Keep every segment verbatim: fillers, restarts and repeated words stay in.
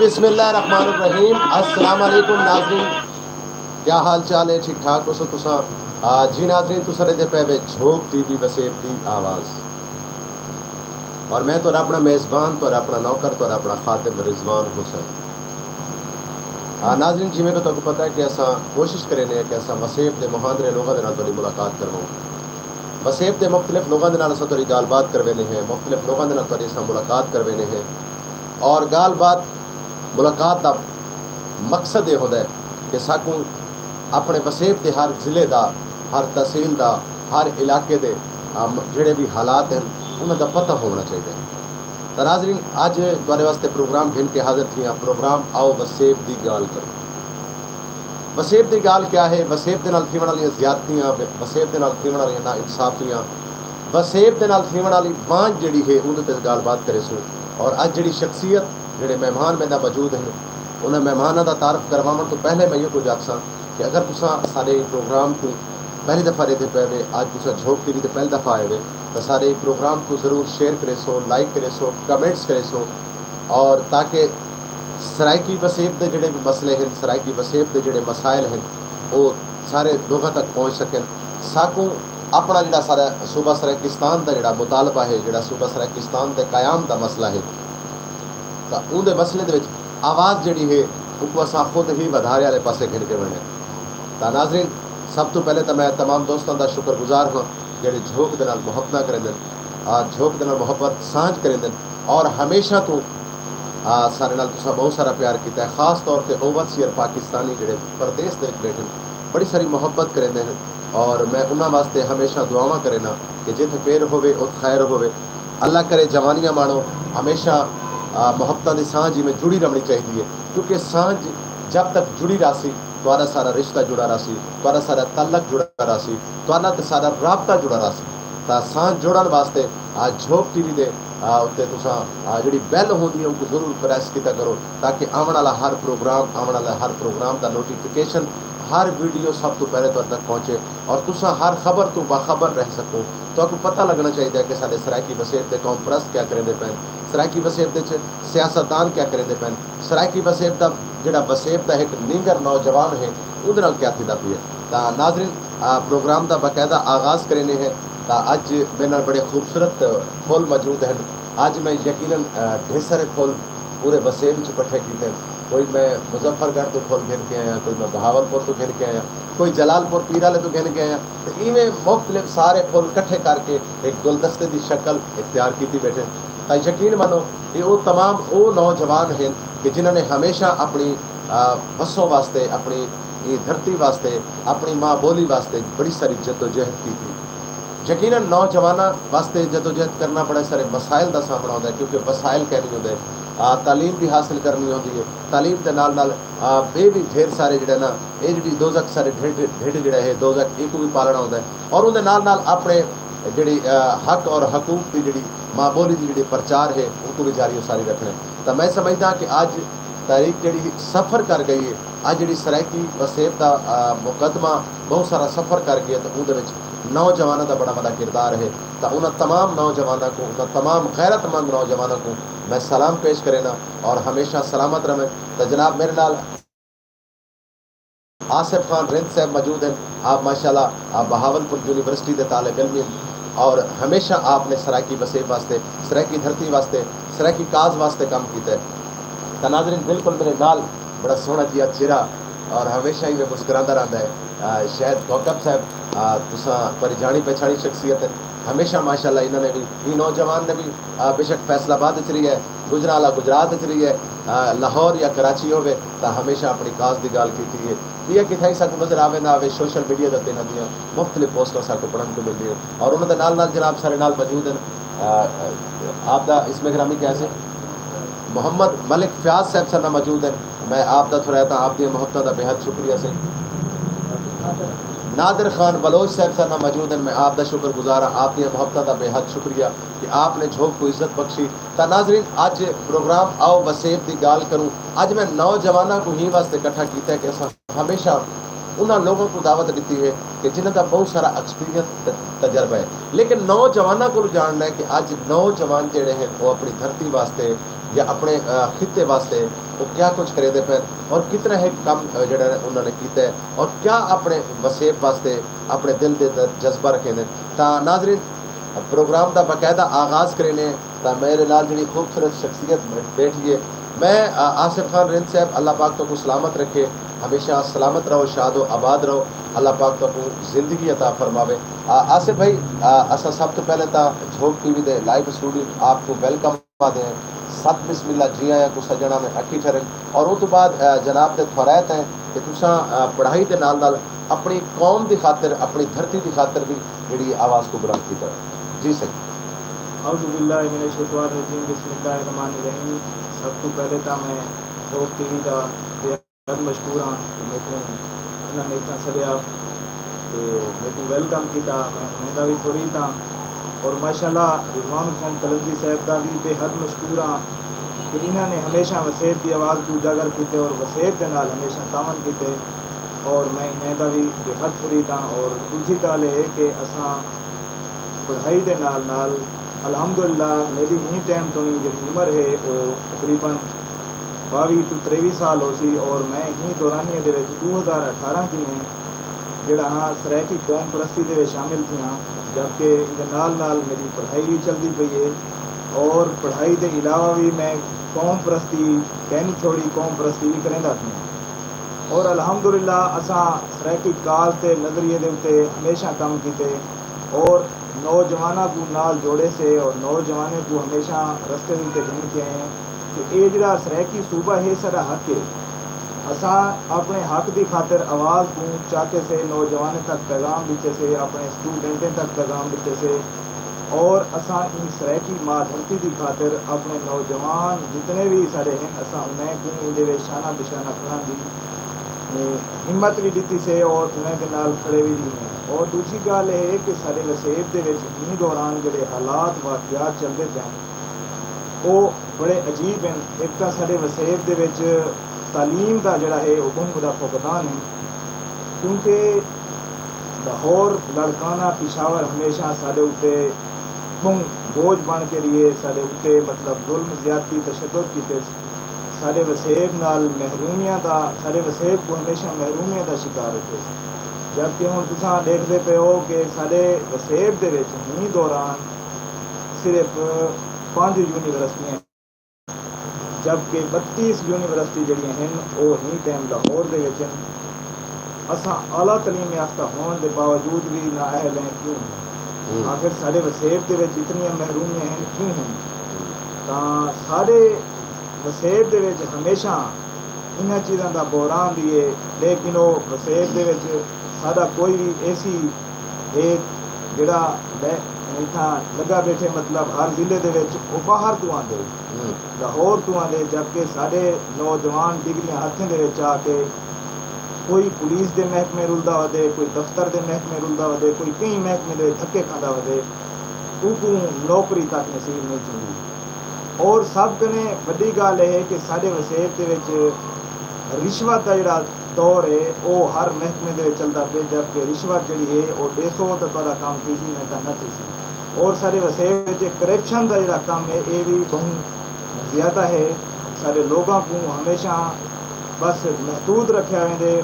بسم اللہ الرحمن الرحیم۔ السلام علیکم ناظرین، کیا حال چال ہے؟ ٹھیک ٹھاک ہو سو تساں؟ آ، جی ناظرین، تساں ݙیہدے پئے وے جھوک ٹی وی وسیب دی آواز، اور میں تہاݙا اپݨا میزبان، تہاݙا اپݨا نوکر، تہاݙا اپݨا خادم رضوان حسین۔ آ، ناظرین، جیویں کہ تہاکوں پتہ ہے کہ اساں کوشش کریندے ہیں کہ اساں وسیب دے مہاندرے لوگاں دے نال تہاݙی ملاقات کرواؤں۔ وسیب دے مختلف لوگاں دے نال اساں تہاݙی ڳالھ بات کرویندے ہیں، مختلف لوگاں دے نال تہاݙی اساں ملاقات کرویندے ہیں، اور ڳالھ بات، ملاقات دا مقصد اے ہوندا ہے کہ ساکوں اپݨے وسیب دے ہر ضلع دا، ہر تحصیل دا، ہر علاقے دے، آ، م-، جیڑھے وی حالات ہن، انہاں دا پتہ ہووݨا چاہیدا ہے۔ تاں ناظرین، اڄ تہاݙے واسطے پروگرام گھن کے حاضر تھیاں، پروگرام آؤ وسیب دی ڳالھ کروں۔ وسیب دی ڳالھ کیا ہے؟ وسیب دے نال تھیوݨ والیاں زیادتیاں، وسیب دے نال تھیوݨ والیاں ناانصافیاں، وسیب دے نال تھیوݨ والی وانجھ جیڑھی ہے، اوندے تے ڳالھ بات کریسوں۔ اور اڄ جیڑھی شخصیت، جیڑھے مہمان میݙے نال موجود ہن، انہاں مہماناں دا تعارف کرواوݨ توں پہلے میں ایہو کجھ آکھساں کہ اگر تساں ساݙے پروگرام کوں پہلی دفعہ ݙیہدے پئے وے، اڄ تساں جھوک ٹی وی تے پہلی دفعہ آئے وے، تاں ساݙے پروگرام کوں ضرور شیئر کریسو، لائک کریسو، کمنٹس کریسو، اور تاکہ سرائیکی وسیب دے جیڑھے وی مسئلے ہن، سرائیکی وسیب دے جیڑھے مسائل ہن، او سارے لوگاں تک پہنچ سکن۔ ساکوں اپݨا جیڑھا سارا صوبہ سرائیکستان دا جیڑھا مطالبہ ہے، جیڑھا صوبہ سرائیکستان دے قیام دا مسئلہ ہے، تاں اوندے مسئلے دے وچ آواز جیڑھی ہے، اوکوں اساں خود ہی ودھارے والے پاسے گھن کے ونڄݨے۔ تاں ناظرین، سب توں پہلے تاں میں تمام دوستاں دا شکر گزار ہاں، جیڑھے جھوک دے نال محبتاں کریندن، آ، جھوک دے نال محبت سانجھ کریندن، اور ہمیشہ توں، آ، سارے نال تساں بہت سارا پیار کیتا ہے، خاص طور تے اوورسیئر پاکستانی جیڑھے پردیس دے وچ ٻیٹھن، بڑی ساری محبت کریندے ہن، اور میں انہاں واسطے ہمیشہ دعاواں کرینداں کہ جتھے پیر ہووے، اتھ خیر ہووے۔ اللہ کرے جوانیاں ماݨو، ہمیشہ، آ، محبتاں دی سانجھ ایویں جڑی رہوݨی چاہیدی ہے، کیونکہ سانجھ جب تک جڑی رہسی، تہاݙا سارا رشتہ جڑا رہسی، تہاݙا سارا تعلق جڑا رہسی، تہاݙا تے سارا رابطہ جڑا رہسی۔ تاں سانجھ جوڑݨ واسطے، آ، جھوک ٹی وی دے، آ، اتے تساں، آ، جیڑھی بیل ہوندی ہے، اونکوں ضرور پریس کیتا کرو، تاکہ آوݨ والا ہر پروگرام، آوݨ والا ہر پروگرام دا نوٹیفیکیشن، ہر ویڈیو سب توں پہلے تہاݙے تک پہنچے، اور تساں ہر خبر توں باخبر رہ سکو۔ تہاکوں پتہ لڳݨا چاہیدا ہے کہ ساݙے سرائیکی وسیب دے قوم پرست کیا کریندے پئن، سرائیکی وسیب دے وچ سیاستدان کیا کریندے پئن، سرائیکی وسیب دا جیڑھا وسیب دا ہک نینگر نوجوان ہے، اوندے نال کیا تھیندا پئے۔ تاں ناظرین، آ، پروگرام دا باقاعدہ آغاز کریندے ہیں۔ تاں اڄ میݙے نال بڑے خوبصورت پھل موجود ہن۔ اڄ میں یقیناً، آ، ڈھیر سارے پھل پورے وسیب وچ کٹھے کیتے۔ کوئی میں مظفر گڑھ توں پھل گھن کے آیاں، کوئی میں بہاول پور توں گھن کے آیاں، کوئی جلال پور پیر والے توں گھن کے آیاں۔ تے ایویں مختلف سارے پھل کٹھے کر کے ہک گلدستے دی شکل اختیار کیتی ٻیٹھے۔ تاں یقین منو، اے او تمام او نوجوان ہن کہ جنہاں نے ہمیشہ اپݨی، آ، وسوں واسطے، اپݨی ایں دھرتی واسطے، اپݨی ماں ٻولی واسطے بڑی ساری جدوجہد کیتی۔ یقیناً نوجواناں واسطے جدوجہد کرݨا بڑے سارے مسائل دا سامݨا ہوندا ہے، کیونکہ وسائل کینی ہوندے۔ آ، تعلیم بھی حاصل کرݨی ہوندی ہے، تعلیم دے نال نال، آ، ٻئے بھی ڈھیر سارے جیڑھے نا، اے جیڑھی دوزخ سارے ڈھڈ، ڈھڈ جیڑھا ہے دوزخ، ایکوں بھی پالݨا ہوندا ہے، اور اوندے نال نال اپݨے جیڑھی، آ، حق اور حقوق دی جیڑھی ماں ٻولی دی جیڑھی پرچار ہے، اوکوں بھی جاری و ساری رکھݨا ہے۔ تاں میں سمجھداں کہ اڄ تحریک جیڑھی سفر کر ڳئی ہے، اڄ جیڑھی سرائیکی وسیب دا، آ، مقدمہ ٻہوں سارا سفر کر ڳیا، تاں اوندے وچ نوجواناں دا بڑا وݙا کردار ہے۔ تاں انہاں تمام نوجواناں کوں، انہاں تمام غیرت مند نوجواناں کوں میں سلام پیش کرینداں اور ہمیشہ سلامت رہویں۔ تاں جناب، میݙے نال آصف خان رند صاحب موجود ہن۔ آپ ماشاءاللہ، آپ بہاول پور یونیورسٹی دے طالب علم ہن اور ہمیشہ آپ نے سرائیکی وسیب واسطے، سرائیکی دھرتی واسطے، سرائیکی کاز واسطے کم کیتا ہے۔ تاں ناظرین، بالکل میݙے نال بڑا سوہݨا جیہا چہرہ اور ہمیشہ ہی میں مسکراندا رہندا ہے۔ آ، شاہد کوکب صاحب، آ، تساں، تہاݙی جاݨی پہچاݨی شخصیت ہے۔ ہمیشہ ماشاءاللہ انہاں نے بھی، ایں نوجوان نے بھی، آ، بے شک فیصل آباد اچ رہی ہے، گجرانوالہ گجرات اچ رہی ہے، آ، لاہور یا کراچی ہووے، تاں ہمیشہ اپݨی کاز دی ڳالھ کیتی ہے۔ ٻیا کتھائیں ساکوں نظر آوے نہ آوے، سوشل میڈیا دے اتے انہاں دیاں مختلف پوسٹاں ساکوں پڑھݨ کوں ملدیاں۔ اور انہاں دے نال نال جناب سارے نال موجود ہن، آ، آ، آپ دا اسم گرامی کیا سی؟ محمد ملک فیاض صاحب سارے نال موجود ہن۔ میں آپ دا تھوڑا تاں آپ دیاں محبتاں دا بے حد شکریہ سی۔ نادر خان بلوچ صاحب سارے نال موجود ہن۔ میں آپ دا شکر گزار ہاں، آپ دیاں محبتاں دا بے حد شکریہ کہ آپ نے جھوک کوں عزت بخشی۔ تاں ناظرین، اڄ پروگرام آؤ وسیب دی ڳالھ کروں۔ اڄ میں نوجواناں کوں ہی واسطے اکٹھا کیتا ہے کہ اساں ہمیشہ انہاں لوگاں کوں دعوت ݙتی ہے کہ جنہاں دا ٻہوں سارا ایکسپیرینس تے تجربہ ہے، لیکن نوجواناں کوں ڄاݨنا ہے کہ اڄ نوجوان جیڑھے ہن، او اپݨی دھرتی واسطے، یا اپݨے خطے واسطے او کیا کجھ کریندے پئن اور کتنا ہک کم جیڑھا انہاں نے کیتا ہے اور کیا اپݨے وسیب واسطے اپݨے دل دے اندر جذبہ رکھیندے۔ تاں ناظرین، پروگرام دا باقاعدہ آغاز کرینے، تاں میرے نال جیڑھی خوبصورت شخصیت بیٹھی ہے، میں آصف خان رند صاحب، اللہ پاک تہاکوں سلامت رکھے، ہمیشہ سلامت رہو، شاد و آباد رہو، اللہ پاک تہاکوں زندگی عطا فرماوے۔ آصف بھائی، اساں سب توں پہلے تاں جھوک ٹی وی دے لائیو اسٹوڈیو آپ کوں ویلکم آدھے ہیں، ست بسم اللہ جی آیاں کوں سڄݨاں میں اکھی ٹھرن۔ اور اوں توں بعد جناب دے تھورائت ہیں کہ تساں پڑھائی دے نال نال اپݨی قوم دی خاطر، اپݨی دھرتی دی خاطر وی جیڑھی آواز کوں بلند کیتا۔ جی سائیں۔ اعوذ باللہ من الشیطان الرجیم، بسم اللہ الرحمن الرحیم۔ سب توں پہلے تاں میں جھوک ٹی وی دا بے حد مشکور ہاں کہ میکوں انہاں نے اتھاں سڈیا تے میکوں ویلکم کیتا۔ میں انہاں دا وی تھوڑی تاں اور ماشاءاللہ رضوان حسین قلندری صاحب دا وی بے حد مشکور ہاں کہ انہاں نے ہمیشہ وسیب دی آواز کوں اجاگر کیتے اور وسیب دے نال ہمیشہ تعاون کیتے اور میں انہاں دا وی بے حد تھوڑی تاں۔ اور دوجھی گالھ اے ہے کہ اساں پڑھائی دے نال نال الحمدللہ میݙی ایں ٹائم تئیں جیڑھی عمر ہے او تقریبا ٻاویہہ توں تریویہہ سال ہوسی اور میں ایں دورانیے دے وچ ݙو ہزار اٹھارہ جیویں جیڑھا ہاں سرائیکی قوم پرستی دے وچ شامل تھیاں، جبکہ ایندے نال نال میݙی پڑھائی وی چلدی پئی ہے اور پڑھائی دے علاوہ وی میں قوم پرستی کینی چھوڑی، قوم پرستی وی کریندا تھیاں اور الحمدللہ اساں سرائیکی کاز تے نظریے دے اتے ہمیشہ کم کیتے۔ اور نوجواناں کوں نال جوڑے سے اور نوجوانیں کوں ہمیشہ رستے دے اتے گھن کے آئے ہیں کہ اے جیڑھا سرائیکی صوبہ ہے ساڈا حق ہے۔ اساں اپنے حق دی خاطر آواز کوں چاتے سے، نوجوانیں تک پیغام ڈتے سے، اپنے سٹوڈنٹیں تک پیغام ڈتے سے اور اساں ایں سرائیکی ماں دھرتی دی خاطر اپنے نوجوان جتنے وی ساڈے ہن اساں انہیں کوں ایندے وچ شانہ بشانہ کھڑن دی ہمت وی ڈتی سے اور انہاں دے نال کھڑے وی رہیے ہیں۔ اور دوجھی گالھ اے ہے کہ ساڈے وسیب دے وچ ایں دوران جیڑھے حالات واقعات چلدے پئے ہن او بڑے عجیب ہن۔ ہک تاں ساڈے وسیب دے وچ تعلیم دا جیڑھا ہے او بہوں وڈا فقدان ہے کیونکہ لاہور لاڑکانہ پشاور ہمیشہ ساڈے اتے بہوں بوجھ بن کے رہیے، ساڈے اتے مطلب ظلم زیادتی تشدد کیتے ساݙے وسیب نال محرومیاں دا ساݙے وسیب کوں ہمیشہ محرومیاں دا شکار رکھیس۔ جبکہ ہݨ تساں ݙیکھدے پئے ہو کہ ساݙے وسیب دے وچ ہیں دوران صرف پنج یونیورسٹیاں ہن جبکہ بتیس یونیورسٹی جیڑھیاں ہن او ہیں ٹائم لاہور دے وچ ہن۔ اساں اعلی تعلیم یافتہ ہووݨ دے باوجود وی نااہل ہیں کیوں ہن؟ آخر ساݙے وسیب دے وچ اتنیاں محرومیاں ہن کیوں ہن؟ تاں ساݙے وسیب دے وچ ہمیشاں انہاں چیزاں دا بحران وی ہے لیکن او وسیب دے وچ ساݙا کوئی وی ایسی ہے جیڑھا اتھاں لڳا ٻیٹھے مطلب ہر ضلع دے وچ او ٻاہر توں آندے لاہور توں آندے جبکہ ساݙے نوجوان ڈگریاں ہتھیں دے وچ آ کے کوئی پولیس دے محکمے رلدا ودے، کوئی دفتر دے محکمے رلدا ودے، کوئی کہیں محکمے دے وچ دھکے کھاندا ودے، اوکوں نوکری تک نصیب نئیں تھیندی۔ اور سب کنیں وڈی گالھ اے ہے کہ ساڈے وسیب دے وچ رشوت دا جیڑھا دور اے او ہر محکمے دے وچ چلدا پئے جبکہ رشوت جیڑھی اے او ڈیسو تاں تہاڈا کم تھیسی نئیں تاں نہ تھیسی اور ساڈے وسیب وچ کرپشن دا جیڑھا کم اے اے وی بہوں زیادہ اے ساڈے لوگاں کوں ہمیشہ بس محدود رکھیا ویندے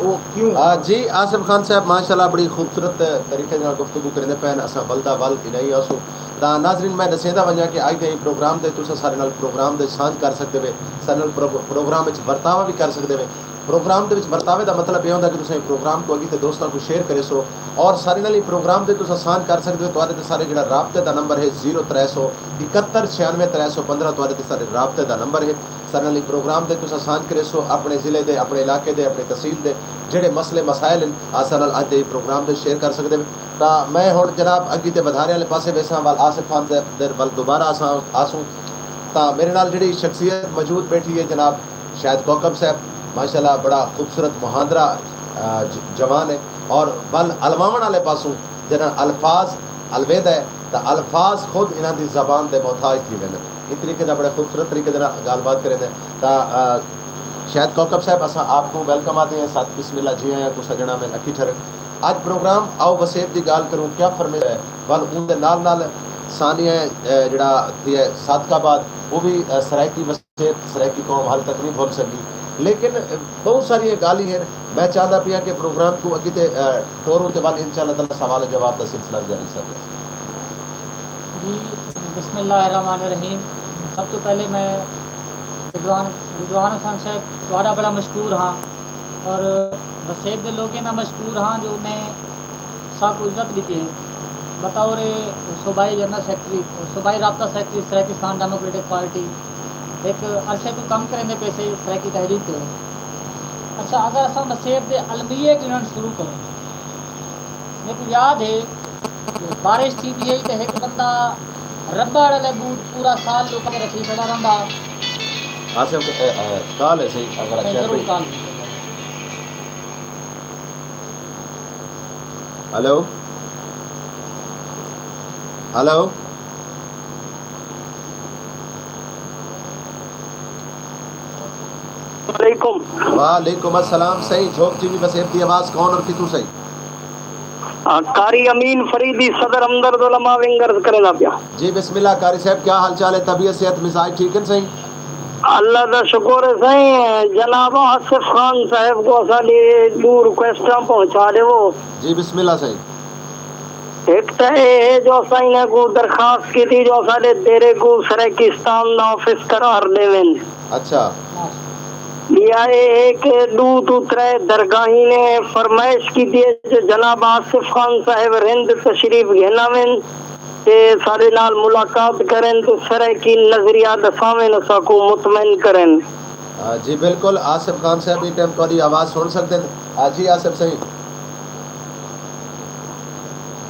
او کیوں؟ جی آصف خان صاحب ماشاء اللہ بڑی خوبصورت طریقے نال گفتگو کریندے پئے ہن اساں ولدا ول الہی آسوں تاں ناظرین میں ڈسیندا ونجاں کہ اج دے ایں پروگرام دے تساں سارے نال پروگرام دے سانجھ کر سکدے وے سارے نال پروگرام وچ ورتاوا وی کر سکدے وے پروگرام دے وچ ورتاوے دا مطلب اے ہوندا کہ تساں ایں پروگرام کوں اگی تے دوستاں کوں شیئر کریسو اور سارے نال ایں پروگرام دے تساں سانجھ کر سکدے وے تہاڈے تے سارے جیڑھا رابطے دا نمبر ہے زیرو ترے سو اکہتر چھیانوے ترے سو پندرہ تہاڈے تے سارے رابطے دا نمبر ہے سارے نال ایں پروگرام دے تساں سانجھ کریسو اپنے ضلع دے اپنے علاقے دے اپنے تحصیل دے جیڑھے مسئلے مسائل ہن اساں نال اج دے ایں پروگرام دے شیئر کر سکدے وے تاں میں ہݨ جناب اڳی تے ودھارے آلے پاسے ویساں ول آصف خان صاحب دے ول دوبارہ اساں آسوں تاں میرے نال جیڑھی شخصیت موجود بیٹھی ہے جناب شاہد کوکب صاحب ماشاءاللہ بڑا خوبصورت مہاندرا جوان ہے اور ول الواوݨ آلے پاسوں جݙاں الفاظ الویندا ہے تاں الفاظ خود انہاں دی زبان دے محتاج تھی ویندن ایں طریقے دا بڑے خوبصورت طریقے دے نال ڳالھ بات کریندے تاں شاہد کوکب صاحب اساں آپ کوں ویلکم آدھے ہیں ساتھ بسم اللہ جی آیاں کوں سڄݨاں میں اکھی ٹھرن اڄ پروگرام آؤ وسیب دی ڳالھ کروں کیا فرمیندے ول اوندے نال نال ثانیہ، اے، جڑا تھی ہے صادق آباد، وہ بھی، اے، سرائیکی وسیب، سرائیکی قوم حال تک نہیں بھول سکی۔ لیکن، اے، بہت ساری گالیں ہیں۔ میں چاہتا پیا کہ پروگرام کو اگے تے، اے، ٹوروں تے بعد انشاءاللہ تعالیٰ سوال و جواب دا سلسلہ جاری سکے۔ جی، بسم اللہ الرحمن الرحیم۔ سب تو پہلے میں رضوان، رضوان حسن صاحب تہاݙا بڑا مشکور ہاں، اور وسیب دے لوگیں دا مشکور ہاں جو انہیں ساکوں عزت ݙتی ہے۔ بطور صوبائی جنرل سیکرٹری، صوبائی رابطہ سیکرٹری سرائیکستان ڈیموکریٹک پارٹی، ہک عرصے توں کم کریندے پئے سے سرائیکی تحریک تے۔ اچھا، اگر اساں وسیب دے المیے ڳݨݨ شروع کروں، میکوں یاد ہے، بارش تھیندی ہئی تے ہک بندہ ربڑ آلے بوٹ پورا سال لکا کے رکھی کھڑا رہندا۔ آصف، اے، اے، کال ہے صحیح، اگر اے، اچھا ضرور کوئی۔ کال۔ Hello, hello. علیکم۔ وعلیکم السلام سائیں، جھوک ٹی وی وسیب دی آواز، کون اور کتھوں سائیں؟ آ، قاری امین فریدی، صدر ہمدرد علماء ونگ عرض کریندا پیا۔ جی بسم اللہ قاری صاحب، کیا حال چال ہے؟ طبیعت، صحت، مزاج ٹھیک ہیں سائیں؟ اللہ دا شکر ہے سائیں۔ جناب آصف خان صاحب کو اساݙی ݙو ریکویسٹاں پہنچا ݙیوو۔ جی بسم اللہ سائیں۔ ہک تاں اے ہے جو اساں انہاں کوں درخواست کیتی جو اساݙے دیرے کوں سرائیکستان دا آفس قرار ݙیون۔ اچھا۔ ٻیا اے ہے کہ ݙو توں ترے درگاہیں نے فرمائش کیتی ہے جو جناب آصف خان صاحب رند تشریف گھن آون تے ساݙے نال ملاقات کرن تے سرائیکی نظریہ ݙساون، اساکوں مطمئن کرن۔ آ، جی بالکل، آصف خان صاحب ایں ٹائم تہاݙی آواز سݨ سڳدن۔ آ، جی آصف سائیں۔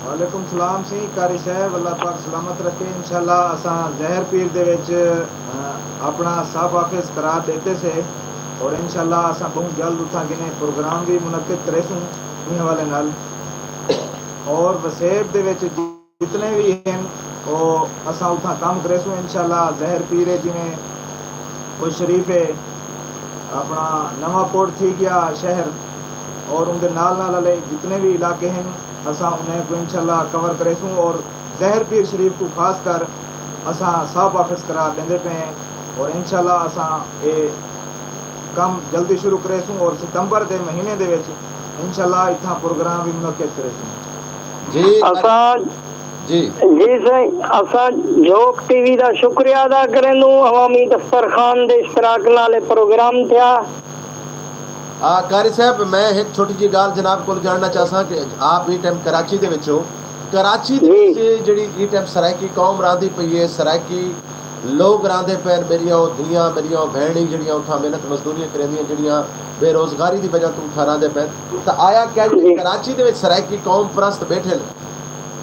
وعلیکم سلام سئیں قاری صاحب، اللہ پاک سلامت رکھے۔ انشاءاللہ اساں ظہر پیر دے وچ، آ، اپݨا سب آفس قرار ݙیتے سے اور انشاءاللہ اساں ٻہوں جلد اتھاں کنے پروگرام وی منعقد کریسوں ایں حوالے نال۔ اور وسیب دے وچ جتنے وی ہن او اساں اتھاں کم کریسوں انشاءاللہ۔ ظہر پیر ہے جیویں خوش شریف ہے، اپݨا نواں کوٹ تھی ڳیا شہر اور اوندے نال نال آلے جتنے وی علاقے ہن اساں انہیں کوں انشاءاللہ کور کریسوں اور ظہر پیر شریف کوں خاص کر اساں سب آفس قرار ݙیندے پئے ہیں اور انشاءاللہ اساں اے کم جلدی شروع کریسوں اور ستمبر دے مہینے دے وچ انشاءاللہ اتھاں پروگرام وی منعقد کریسوں۔ جی اساں جی جی سائیں، اساں جھوک ٹی وی دا شکریہ ادا کریندوں، عوامی دسترخوان دے اشتراک نال اے پروگرام تھیا۔ آ، قاری صاحب، میں ہک چھوٹی جی ڳالھ جناب کول ڄاݨنا چاہساں کہ آپ ایں ٹائم کراچی دے وچ ہو، کراچی دے جی۔ وچ جیڑھی ایں ٹائم سرائیکی قوم راہندی پئی ہے، سرائیکی لوگ راہندے پئن، میریاں او دھیاں، میریاں او بھیݨیں جیڑھیاں اتھاں محنت مزدوریاں کریندیاں، جیڑھیاں بے روزگاری دی وجہ توں اتھاں راہندے پئن، تاں آیا کیا جیڑھے جی۔ کراچی دے وچ سرائیکی قوم پرست ٻیٹھے ہن،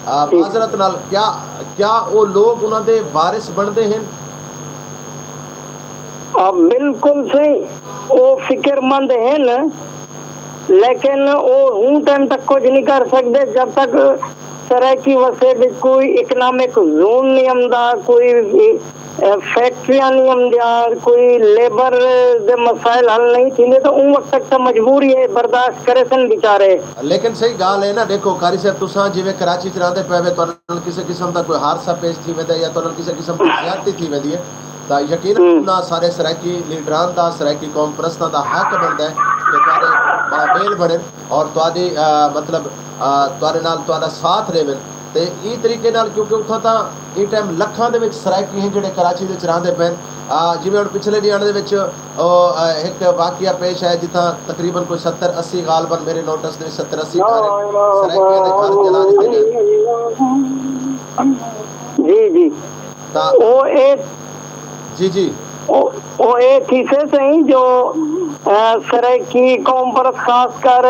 آ، جی۔ معذرت نال، کیا کیا او لوگ انہاں دے وارث بݨدے ہن؟ آ، بالکل سائیں، او فکر مند ہن، لیکن او ہوں ٹائم تک کجھ نہیں کر سڳدے جب تک سرائیکی وسیب وچ کوئی اکنامک زون نہیں آندا، کوئی، اے، فیکٹریاں نہیں آندیاں، کوئی لیبر دے مسائل حل نہیں تھیندے، تاں اوں وقت تک تاں مجبور ہی ہے، برداشت کریسن بیچارے۔ لیکن صحیح ڳالھ ہے نا، ݙیکھو قاری صاحب، تساں جیویں کراچی چ رہندے پئے وے، تہاݙے نال کسے قسم دا کوئی حادثہ پیش تھی ویندے یا تہاݙے نال کسے قسم دی زیادتی تھی ویندی ہے، تاں یقیناً ہوں۔ انہاں سارے سرائیکی لیڈران دا، سرائیکی قوم پرستاں دا حق بݨدا ہے کہ تہاݙے مابین بݨن اور تہاݙی، آ، مطلب، آ، تہاݙے نال تہاݙا ساتھ ݙیون۔ تے ایں طریقے نال، کیونکہ اتھاں تاں ایں ٹائم لکھاں دے وچ سرائیکی ہیں جیڑھے کراچی دے وچ رہندے پئن۔ آ، جیویں ہݨ پچھلے ݙینہاں دے وچ، او، آ، ہک واقعہ پیش آئے جتھاں تقریباً کوئی ستر اسی، غالباً میرے نوٹس دے وچ ستر اسی گھر سرائیکیاں دے گھر جلا ݙتے ڳئے۔ جی جی۔ تاں او اے جی جی۔ او او اے تھیسے سئیں جو، آ، سرائیکی قوم پرست خاص کر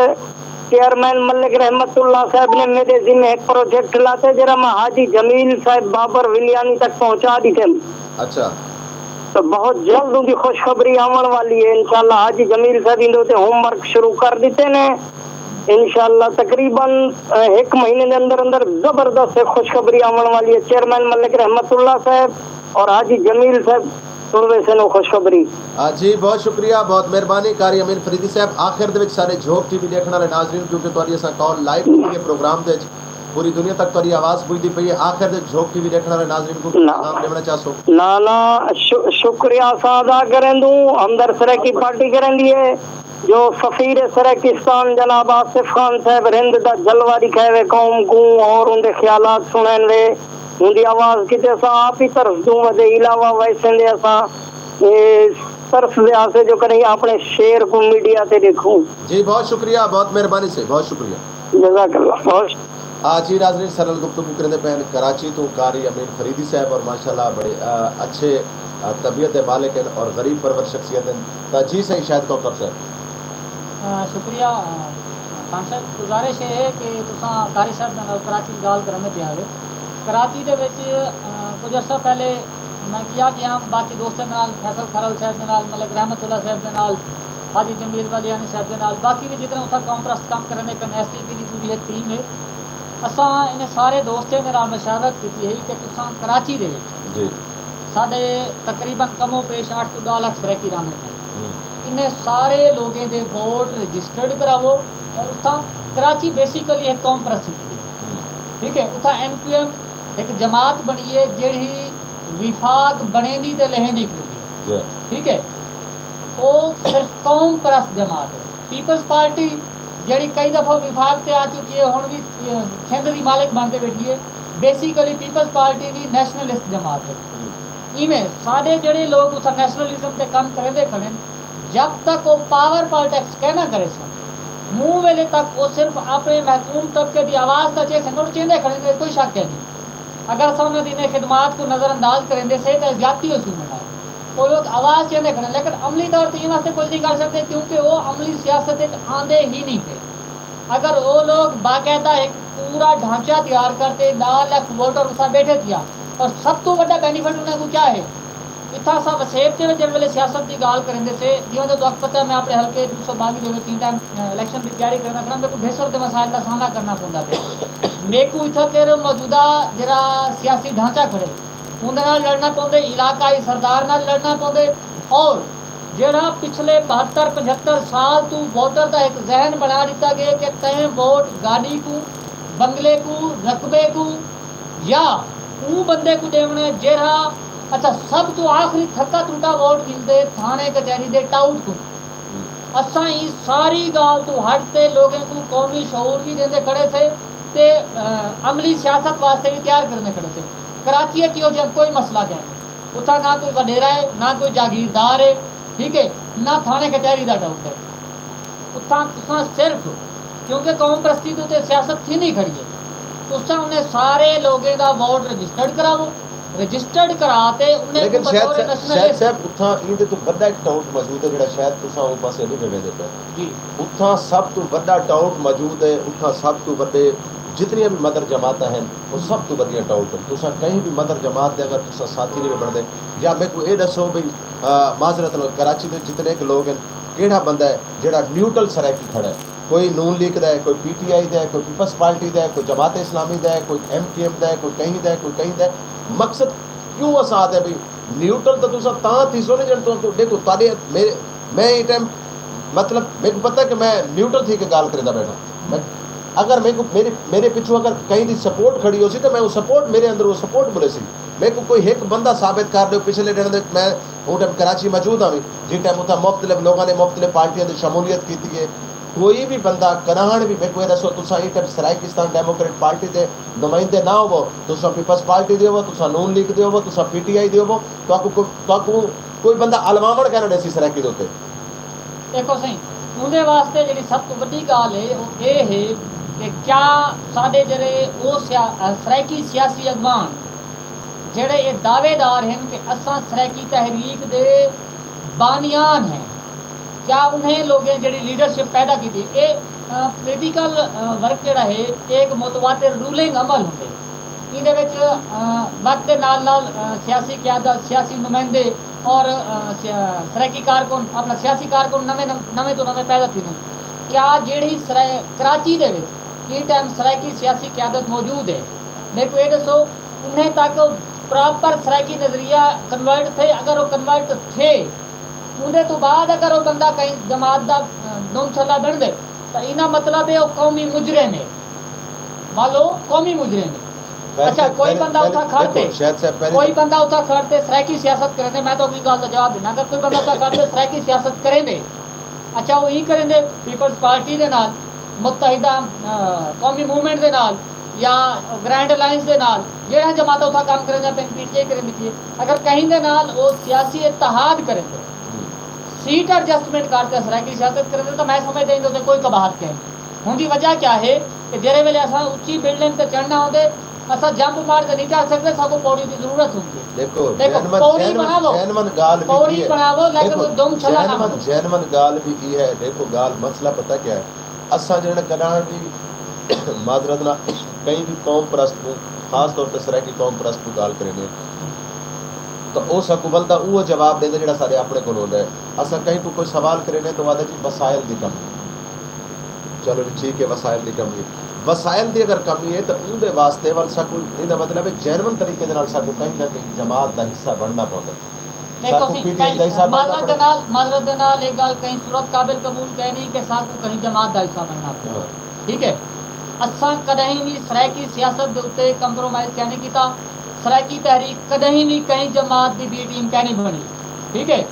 چیئرمین ملک رحمت اللہ صاحب نے میݙے ذمے ہک پروجیکٹ لاتے جیڑھا میں حاجی جمیل صاحب بابر ولیانی تک پہنچا ݙتم۔ اچھا۔ تو بہت جلد اوندی خوشخبری آوݨ والی ہے انشاءاللہ۔ حاجی جمیل صاحب ایندے اتے ہوم ورک شروع کر ݙتے نے۔ انشاءاللہ تقریباً، اے، ہک مہینے دے اندر اندر زبردست ہک خوشخبری آوݨ والی ہے۔ چیئرمین ملک رحمت اللہ صاحب اور حاجی جمیل صاحب سݨ ویسن او خوشخبری۔ آ، جی بہت شکریہ، بہت مہربانی قاری امین فریدی صاحب۔ آخر دے وچ سارے جھوک ٹی وی ݙیکھݨ والے ناظرین، کیونکہ تہاݙی اساں کال لائیو کیتی ہے پروگرام دے وچ، پوری دنیا تک تہاݙی آواز پڄدی پئی ہے۔ آخر دے جھوک ٹی وی ݙیکھݨ والے ناظرین کوں نہ۔ پیغام ݙیوݨا چاہسو؟ نہ نہ، شو- شکریہ اساں ادا کریں دوں، ہمدرد سرائیکی پارٹی کریں دی ہے، جو سفیر سرائیکستان جناب آصف خان صاحب رند دا جلوہ ݙکھائے وے قوم کوں اور اوندے خیالات سݨین وے، اوندی آواز کیتے اساں آپ ہی ترس دوں، ودے علاوہ ویسیں دے اساں اے ترس دے آسے جو کہیں اپݨے شعر کوں میڈیا تے ݙیکھوں۔ جی بہت شکریہ، بہت مہربانی سے، بہت شکریہ۔ جزاک اللہ، بہت شکریہ۔ آ، جی ناظرین، ساݙے نال گفتگو کریندے پئے ہن کراچی توں قاری امین فریدی صاحب، اور ماشاءاللہ بڑے، آ، اچھے، آ، طبیعت دے مالک ہن اور غریب پرور شخصیت ہن۔ تاں جی سائیں شاہد کوکب صاحب۔ آ، شکریہ، آ، خان صاحب، گزارش اے ہے کہ تساں قاری صاحب دے نال کراچی دی ڳالھ کریندے پئے ہاوے۔ کراچی دے وچ، آ، کجھ عرصہ پہلے میں کیا کہ ہم باقی دوستاں دے نال، فیصل کھرل صاحب دے نال، ملک رحمت اللہ صاحب دے نال، حاجی جمیل والیانی صاحب دے نال، باقی وی جتنے اتھاں قوم پرست کم کریندے پئے ہن، ایس ٹی پی دی پوری ہک ٹیم ہے۔ اساں انہیں سارے دوستیں دے نال مشاورت کیتی ہئی کہ تساں کراچی دے وچ جی۔ ساݙے تقریباً کم و پیش اٹھ توں ݙاہ لکھ سرائیکی رہندے پئے ہن۔ ہوں۔ انہیں سارے لوگیں دے ووٹ رجسٹرڈ کراوو اور اتھاں کراچی بیسیکلی ہک قوم پرست سٹی ہے۔ ہوں۔ ٹھیک ہے، اتھاں ایم کیو ایم ہک جماعت بݨی ہے جیڑھی وفاق بݨیندی تے لہیندی پئی ہے۔ جی۔ ٹھیک ہے، او صرف قوم پرست جماعت ہے۔ پیپلز پارٹی جیڑھی کئی دفعہ وفاق تے آ چکی ہے، ہݨ وی، اے، سندھ دی مالک بݨ تے ٻیٹھی ہے، بیسیکلی پیپلز پارٹی وی نیشنلسٹ جماعت ہے۔ ایویں ساݙے جیڑھے لوک اتھاں نیشنلزم تے کم کریندے کھڑن، جب تک او پاور پالیٹکس کائنا کریسن، اوں ویلے تک او صرف اپݨے محکوم طبقے دی آواز تاں چیسن، اور چیندے کھڑن، اے کوئی شک ہے نہیں۔ اگر اساں انہاں دی انہیں خدمات کوں نظر انداز کریندے سے تاں زیادتی ہوسی انہاں نال۔ او لوک آواز چیندے کھڑن، لیکن عملی طور تے ایں واسطے کجھ نہیں کر سڳدے کیونکہ او عملی سیاست وچ آندے ہی نہیں پئے۔ اگر او لوک باقاعدہ ہک پورا ڈھانچہ تیار کر تے ݙاہ لکھ ووٹر اتھاں ٻیٹھے تھیا، اور سب توں وݙا بینیفٹ انہاں کوں کیا ہے؟ اتھاں اساں وسیب تے جیڑھے ویلے سیاست دی ڳالھ کریندے سے، جیویں جو تہاکوں پتہ ہے میں اپݨے حلقے ݙو سو ٻاوی دے وچ تین ٹائم، اے، الیکشن دی تیاری کریندا کھڑا، میکوں بھیسر دے مسائل دا سامݨا کرݨا پوندا پیا۔ میکوں اتھاں تیرے موجودہ جیڑھا سیاسی ڈھانچہ کھڑے، اوندے نال لڑݨا پوندے، علاقائی سردار نال لڑݨا پوندے، اور جیڑھا پچھلے بہتر پچھتر سال توں ووٹر دا ہک ذہن بݨا ݙتا ڳئے کہ تیں ووٹ گاݙی کوں، بنگلے کوں، رقبے کوں یا اوں بندے کوں ݙیوݨے جیڑھا، اچھا، سب توں آخری تھکا ترٹا ووٹ گھندے تھاݨے کچہری دے ٹاؤٹ کوں۔ اساں ایں ساری ڳالھ توں ہٹ تے لوگیں کوں قومی شعور وی ݙیندے کھڑے سے تے، آ، عملی سیاست واسطے وی تیار کریندے کھڑے سے۔ کراچی اچ ایہو جیہا کوئی مسئلہ کائنی۔ اتھاں نہ کوئی وݙیرا ہے، نہ کوئی جاگیردار ہے، ٹھیک ہے، نہ تھاݨے کچہری دا ڈاؤٹ ہے۔ اتھاں تساں صرف، کیونکہ قوم پرستی دے اتے سیاست تھیندی کھڑی ہے، تساں انہیں سارے لوگیں دا ووٹ رجسٹرڈ کراوو، رجسٹرڈ کرا تے انہیں لیکن کوں شاہد بطور صاحب، شاہد نیشنلسٹ صاحب، اتھاں ایندے توں وݙا ہک ڈاؤٹ موجود ہے جیڑھا شاید تساں او پاسے نہیں پئے ویندے پئے۔ جی۔ اتھاں سب توں وݙا ڈاؤٹ موجود ہے، اتھاں سب توں وݙے جتنیاں بھی مدر جماعتاں ہن، او سب توں وݙیاں ڈاؤٹ ہن۔ تساں کہیں بھی مدر جماعت دے اگر تساں ساتھی نہیں بݨدے، یا میکوں اے ݙسو بھئی، آ، معذرت نال کراچی دے جتنے ہک لوگ ہن، کیڑھا بندہ ہے جیڑھا نیوٹرل سرائیکی کھڑا ہے؟ کوئی نون لیگ دا ہے، کوئی پی ٹی آئی دا ہے، کوئی پیپلز پارٹی دا ہے، کوئی جماعت اسلامی دا ہے، کوئی ایم کیو ایم دا ہے، کوئی کہیں دا ہے، کوئی کہیں دا ہے۔ مقصد کیوں اساں آہدے ہیں بھئی نیوٹرل تاں تساں تاں تھیسو نا جݙݨ تہاکوں، ݙیکھو تہاݙے، میرے، میں ایں ٹائم، مطلب، میکوں پتہ ہے کہ میں نیوٹرل تھی کے ڳالھ کریندا ٻیٹھاں۔ میں، اگر میکوں، میرے، میرے پچھوں اگر کہیں دی سپورٹ کھڑی ہوسی تاں میں او سپورٹ، میرے اندر او سپورٹ ٻلیسی۔ میکوں کوئی ہک بندہ ثابت کر ݙیو، پچھلے ݙینہاں دے میں اوں ٹائم کراچی موجود ہاں، جیں ٹائم اتھاں مختلف لوگاں نے مختلف پارٹیاں دی شمولیت کیتی ہے۔ کوئی بھی بندہ کݙاہݨ بھی میکوں اے ݙسو، تساں ایں ٹائم سرائیکستان ڈیموکریٹ پارٹی دے نمائندے نہ ہوو، تساں پیپلز پارٹی دے ہوو، تساں نون لیگ دے ہوو، تساں پی ٹی آئی دے ہوو، تہاکوں کو-، تہاکوں کوئی بندہ الواوݨ کائنا ݙیسی سرائیکی دے اتے۔ ݙیکھو سئیں، اوندے واسطے جیڑھی سب توں وݙی ڳالھ ہے، او اے ہے کہ کیا ساݙے جیڑھے او سیا-، سرائیکی سیاسی اڳواݨ جیڑھے اے دعوے دار ہن کہ اساں سرائیکی تحریک دے بانیان ہیں، کیا انہیں لوگیں جیڑھی لیڈرشپ پیدا کیتی؟ اے، آ، پولیٹیکل، آ، ورک جیڑھا ہے، اے ہک متواتر رولنگ عمل ہوندے۔ ایندے وچ، آ، وقت دے نال نال، آ، سیاسی قیادت، سیاسی نمائندے اور، آ، سیا-، سرائیکی کارکن، اپݨا سیاسی کارکن نویں نو-، نویں توں نویں پیدا تھیندن۔ کیا جیڑھی سرائے-، کراچی دے وچ ایں ٹائم سرائیکی سیاسی قیادت موجود ہے، میکوں اے ݙسو، انہیں تک پراپر سرائیکی نظریہ کنورٹ تھئے؟ اگر او کنورٹ تھئے، اوندے توں بعد اگر او بندہ کہیں جماعت دا، آ، نون چھلا بݨدے، تاں ایندا مطلب ہے او قومی مجرم ہے۔ والو قومی مجرم ہے۔ اچھا، کوئی بندہ اتھاں کھڑ تے، کوئی بندہ اتھاں کھڑ تے سرائیکی سیاست کریندے، میں تہاکوں ڳالھ دا جواب ݙینا، اگر کوئی بندہ اتھاں کھڑ تے سرائیکی سیاست کریندے، اچھا، او ایں کریندے پیپلز پارٹی دے نال، متحدہ قومی موومنٹ دے نال یا گرینڈ الائنس دے نال، جیڑھیاں جماعتاں اتھاں کم کریندیاں پئین، پی ٹی آئی کریندی پئی ہے، اگر کہیں دے نال او سیاسی اتحاد کریندے، سیٹ ایڈجسٹمنٹ کر تے سرائیکی سیاست کریندے، تاں میں سمجھدا ایندے تے کوئی قباحت کائنی۔ ہوندی وجہ کیا ہے کہ جیڑھے ویلے اساں اچی بلڈنگ تے چڑھنا ہوندے، اساں جمپ مار تے نی چڑھ سڳدے، ساکوں پوڑی دی ضرورت ہوندی ہے۔ ݙیکھو، ݙیکھو، جینون، پوڑی جینون، بݨاوو، جینون ڳالھ وی پوڑی کی ہے؟ بݨاوو، لیکن ݙیکھو، دم چھلا نہ جینون، ہووے۔ جینون ڳالھ وی کی ہے؟ ݙیکھو، ڳالھ مسئلہ پتہ کیا ہے؟ اساں جیڑھے کݙاں وی معذرت نال کہیں وی قوم پرست کوں، خاص طور تے سرائیکی قوم پرست کوں ڳالھ کریندے ہیں، تاں او ساکوں ولدا اوہو جواب ݙیندے جیڑھا ساݙے اپݨے کول ہوندا ہے۔ اساں کہیں کوں کوئی سوال کریندے ہیں تاں او آہدے جی وسائل دی کمی۔ چلو جی ٹھیک ہے، وسائل دی کمی ہے۔ وسائل دی اگر کمی ہے تاں اوندے واسطے ول ساکوں، ایندا مطلب ہے جینون طریقے دے نال ساکوں کہیں نہ کہیں جماعت دا حصہ بݨنا پوندا۔ ݙیکھو ساکوں سی، پی ٹی آئی دا حصہ بݨنا معذرت دے پوندا۔ نال، معذرت دے نال ایک ڳالھ کہیں صورت قابل قبول کائنی کہ ساکوں کہیں جماعت دا حصہ بݨنا پوندا۔ ہاں۔ ٹھیک ہے؟ اساں کݙاہیں وی سرائیکی سیاست دے اتے کمپرومائز کائنی کیتا، سرائیکی تحریک کݙاہیں وی کہیں جماعت دی بی ٹیم کائنی بݨی۔ ٹھیک ہے؟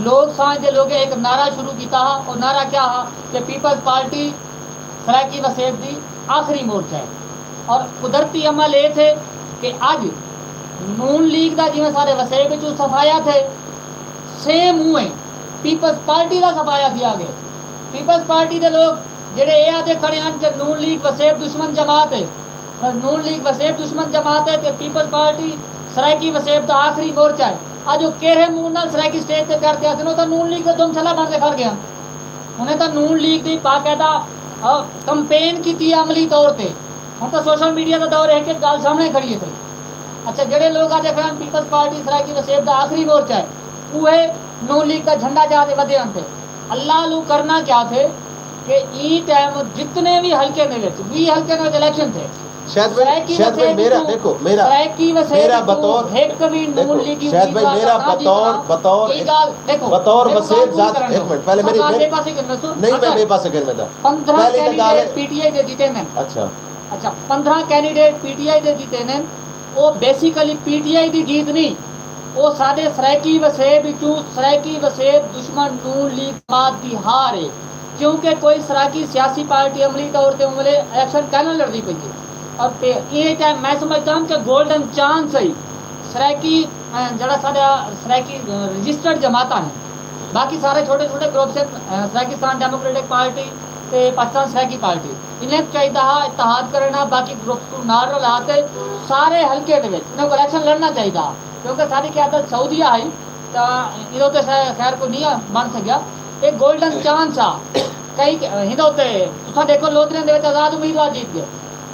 لوگ سائیں دے لوگے ہک نعرہ شروع کیتا ہا، او نعرہ کیا ہا کہ پیپلز پارٹی سرائیکی وسیب دی آخری مورچہ ہے۔ اور قدرتی عمل اے تھے کہ اڄ نون لیگ دا جیویں سارے وسیب وچوں صفایا تھے، سیم اونویں پیپلز پارٹی دا صفایا تھیا ڳئے۔ پیپلز پارٹی دے لوگ جیڑھے اے آہدے کھڑے ہن کہ نون لیگ وسیب دشمن جماعت ہے، پر نون لیگ وسیب دشمن جماعت ہے تے پیپلز پارٹی سرائیکی وسیب دا آخری مورچہ ہے۔ اڄ او کیرھے منہ نال سرائیکی سٹیج تے چڑھ تے آہدن، او تاں نون لیگ دے دم چھلا بݨ تے کھڑ ڳئے ہن۔ انہیں تاں نون لیگ دی باقاعدہ، آ، کمپین کیتی ہے عملی طور تے۔ ہݨ تاں سوشل میڈیا دا دور ہے کہ ڳالھ سامݨے کھڑی ہے سئیں۔ اچھا، جیڑھے لوگ آہدے کھڑن پیپلز پارٹی سرائیکی وسیب دا آخری مورچہ ہے، اوہے نون لیگ دا جھنڈا چا تے ودھے ہن تے اللہ لو کرنا کیا تھے کہ ایں ٹائم جتنے وی حلقے دے وچ، ویہہ حلقے دے وچ الیکشن تھے، شاید بھائی، سرائیکی شاید بھائی وسیب میرا، وچوں، ݙیکھو، میرا، سرائیکی وسیب میرا وچوں بطور، ہک وی نون ݙیکھو، لیگی شاید بھائی امیدوار میرا دا نہ بطور، جیتنا۔ بطور، اے ڳالھ ݙیکھو، بطور میکوں وسیب قبول ذات، کرݨ ایک ݙیو۔ منٹ، پہلے میری، اساں ٻئے میری، پاسے گھن ویسوں۔ نہیں، میں اچھا، ٻئے پاسے گھن ویندا۔ پندرہ پہلی تاں ڳالھ ہے، کینڈیڈیٹ پی ٹی آئی دے جیتے نے۔ اچھا۔ اچھا، پندرہ کینڈیڈیٹ پی ٹی آئی دے جیتے نے۔ او بیسیکلی پی ٹی آئی دی جیت نی، او ساݙے سرائیکی وسیب وچوں سرائیکی وسیب دشمن نون لیگ جماعت دی ہار ہے، کیونکہ کوئی سرائیکی سیاسی پارٹی عملی طور تے اوں ویلے الیکشن کائناں لڑدی پئی ہے۔ اور تے ایں ٹائم میں سمجھدا ہاں کہ گولڈن چانس ہے سرائیکی، اے، جیڑھا ساݙا سرائیکی، اے، رجسٹرڈ جماعتاں ہن، باقی سارے چھوٹے چھوٹے گروپس ہن، اے، سرائیکستان ڈیموکریٹک پارٹی تے پاکستان سرائیکی پارٹی، انہیں کوں چاہیدا ہا اتحاد کرݨا، باقی گروپس کوں نال رلا تے سارے حلقے دے وچ انہیں کوں الیکشن لڑݨا چاہیدا ہا، کیونکہ ساݙی قیادت سعودیہ ہئی تاں ایندے تے خیر، خیر کوئی نہیں بݨ سڳیا۔ اے گولڈن چانس آ، کئی ایندے تے تساں ݙیکھو لودھیاں دے وچ آزاد امیدوار جیت ڳئے۔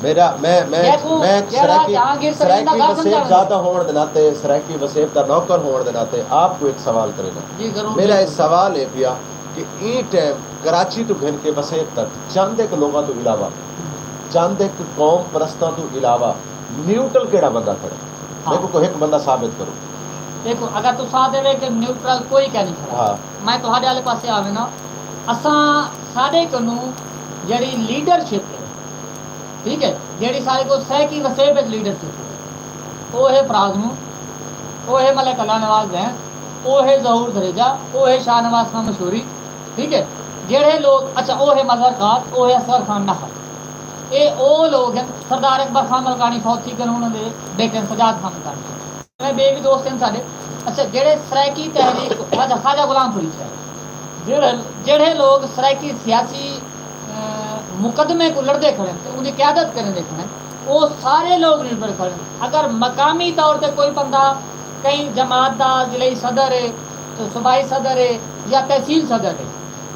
میرا، میں، میں، ݙیکھو، میں جیڑھا سرائیکی، جہانگیر ترین دا سرائیکی گھر وسیب سمجھاوݨ۔ ذات دا ہووݨ دے ناطے، سرائیکی وسیب دا نوکر ہووݨ دے ناطے آپ کوں ہک سوال کرینداں۔ جی، ضرور، میرا بالکل۔ اے سوال ہے پیا کہ ایں ٹائم کراچی توں گھن کے وسیب تک چند ہک لوگاں توں علاوہ، چند ہک قوم پرستاں توں علاوہ نیوٹرل کیڑھا بندہ کھڑا ہے؟ ہاں۔ میکوں کوئی ہک بندہ ثابت کرو۔ ݙیکھو، اگر تساں آہدے وے کہ نیوٹرل کوئی کائنی کھڑا، ہاں۔ میں تہاݙے آلے پاسے آ وینداں۔ اساں، ساݙے کنوں جیڑھی لیڈرشپ ہے، ٹھیک ہے، جیڑھی ساݙے کوں سرائیکی وسیب وچ لیڈرشپ ہے، او ہے فراز نور، او ہے ملک اللہ نواز بینس، او ہے ظہور دھریجہ، او ہے شاہ نواز خان مشہوری، ٹھیک ہے، جیڑھے لوگ، اچھا، او ہے مظہر خان، او ہے اصغر خان نخل۔ اے او لوگ ہن، سردار اکبر خان ملکانی فوت تھی ڳئے، انہاں دے بیٹے ہن سجاد خان ملکانی۔ میں ٻئے وی دوست ہن ساݙے۔ اچھا، جیڑھے سرائیکی تحریک، خواجہ، خواجہ غلام فرید صاحب، جیڑھے، جیڑھے لوگ سرائیکی سیاسی، اے، مقدمے کوں لڑدے کھڑن تے اوندی قیادت کریندے کھڑن، او سارے لوگ نربھر کھڑن۔ اگر مقامی طور تے کوئی بندہ کہیں جماعت دا ضلعی صدر ہے، صوبائی صدر ہے یا تحصیل صدر ہے،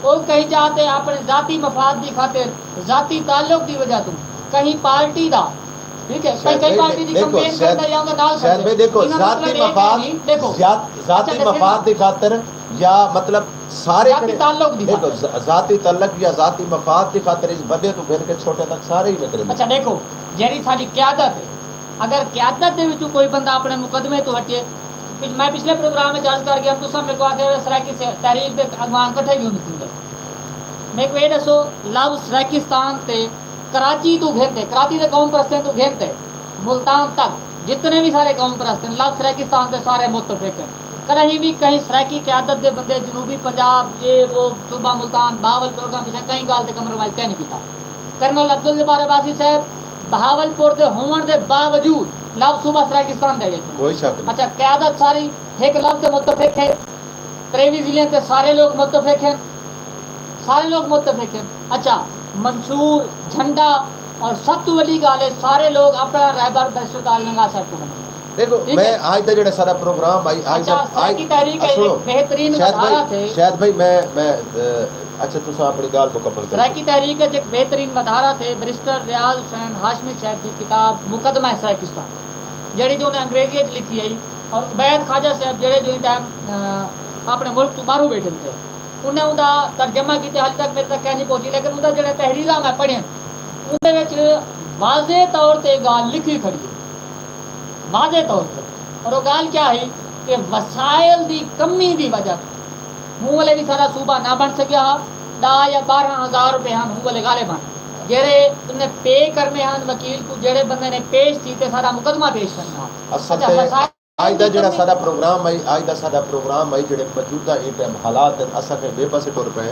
او کہیں جا تے اپݨے ذاتی مفاد دی خاطر، ذاتی تعلق دی وجہ توں کہیں پارٹی دا، ٹھیک ہے، کہیں، کہیں پارٹی دی کمپین کردا یا اوندا نال کھڑدا، ذاتی مفاد، ذاتی مفاد دی خاطر یا مطلب سارے، ذاتی تعلق دی خاطر، ذاتی تعلق یا ذاتی مفاد دی خاطر اس وݙے توں گھن کے چھوٹے تک سارے ہی وکرے۔ اچھا ݙیکھو، جیڑھی ساݙی قیادت ہے، اگر قیادت دے وچوں کوئی بندہ اپݨے مقدمے توں ہٹے، میں پچھلے پروگرام وچ عرض کر ڳیا، تساں میکوں آکھیا ہوئے سرائیکی تحریک دے اڳواݨ کٹھے کیوں نہیں تھیندے؟ میکوں اے ݙسو، لفظ سرائیکستان تے کراچی توں گھن تے، کراچی دے قوم پرستیں توں گھن تے ملتان تک جتنے وی سارے قوم پرست ہن، لفظ سرائیکستان تے سارے متفق ہن۔ کہیں وی کہیں سرائیکی قیادت دے بندے جنوبی پنجاب، اے او، صوبہ ملتان، بہاول پروگرام پچھاں کہیں ڳالھ تے کمپرومائز کائنی کیتا۔ کرنل عبدالجبار عباسی صاحب بہاول پور دے ہووݨ دے باوجود لفظ صوبہ سرائیکستان دے ڳئے۔ کوئی شک نہیں۔ اچھا، قیادت ساری ہک لفظ تے متفق ہے، تریوی ضلعیں تے سارے لوگ متفق ہیں، سارے لوگ متفق ہیں۔ اچھا، منشور، جھنڈا اور سب توں وݙی ڳالھ ہے، سارے لوگ اپݨا رہبر بہشت عالم نواز صاحب کوں منن۔ دیکھو، ٹھیک میں ہے؟ آج دا جڑا سارا پروگرام آئی، آج اچھا، دا، آج، سرائیکی تحریک آ، ہے، سنو، ایک بہترین شاید مظاہرہ بھائی، تھے۔ شاید بھائی، میں، میں، اے، اچھا، تساں اپݨی ڳالھ مکمل کرو۔ سرائیکی تحریک اچ ہک بہترین مظاہرہ تھے برسٹر ریاض حسین ہاشمی صاحب دی کتاب مقدمہ سرائیکستان، جیڑھی جو انہیں انگریزی اچ لکھی ہئی، اور عبید خواجہ صاحب جیڑھے جو ایں ٹائم، آ، اپݨے ملک توں ٻاہروں ٻیٹھے تھے، انہیں اوندا ترجمہ کیتے، حالی تک میݙے تک کائنی پہنچی، لیکن اوندا جیڑھا تحریراں میں پڑھیاں، اوندے وچ واضح طور تے ڳالھ لکھی کھڑی ہے، واضح طور تے۔ اور او ڳالھ کیا ہئی کہ وسائل دی کمی دی وجہ توں ہوں ولے وی سارا صوبہ نہ بݨ سڳیا ہا۔ ݙاہ یا ٻارہاں ہزار روپے ہن ہوں ولے غالباً، جیڑھے انہیں پے کرݨے ہن وکیل کوں، جیڑھے بندے نے پیش تھی تے سارا مقدمہ پیش کرݨا ہا۔ اصل اچھا، تے وسائل آج دا دی جڑا کمی۔ سارا پروگرام ہے، آج دا سارا پروگرام ہے، جڑے موجودہ ایں ٹائم حالات ہیں، اساں کہیں ٻئے پاسے ٹر پئے ہیں۔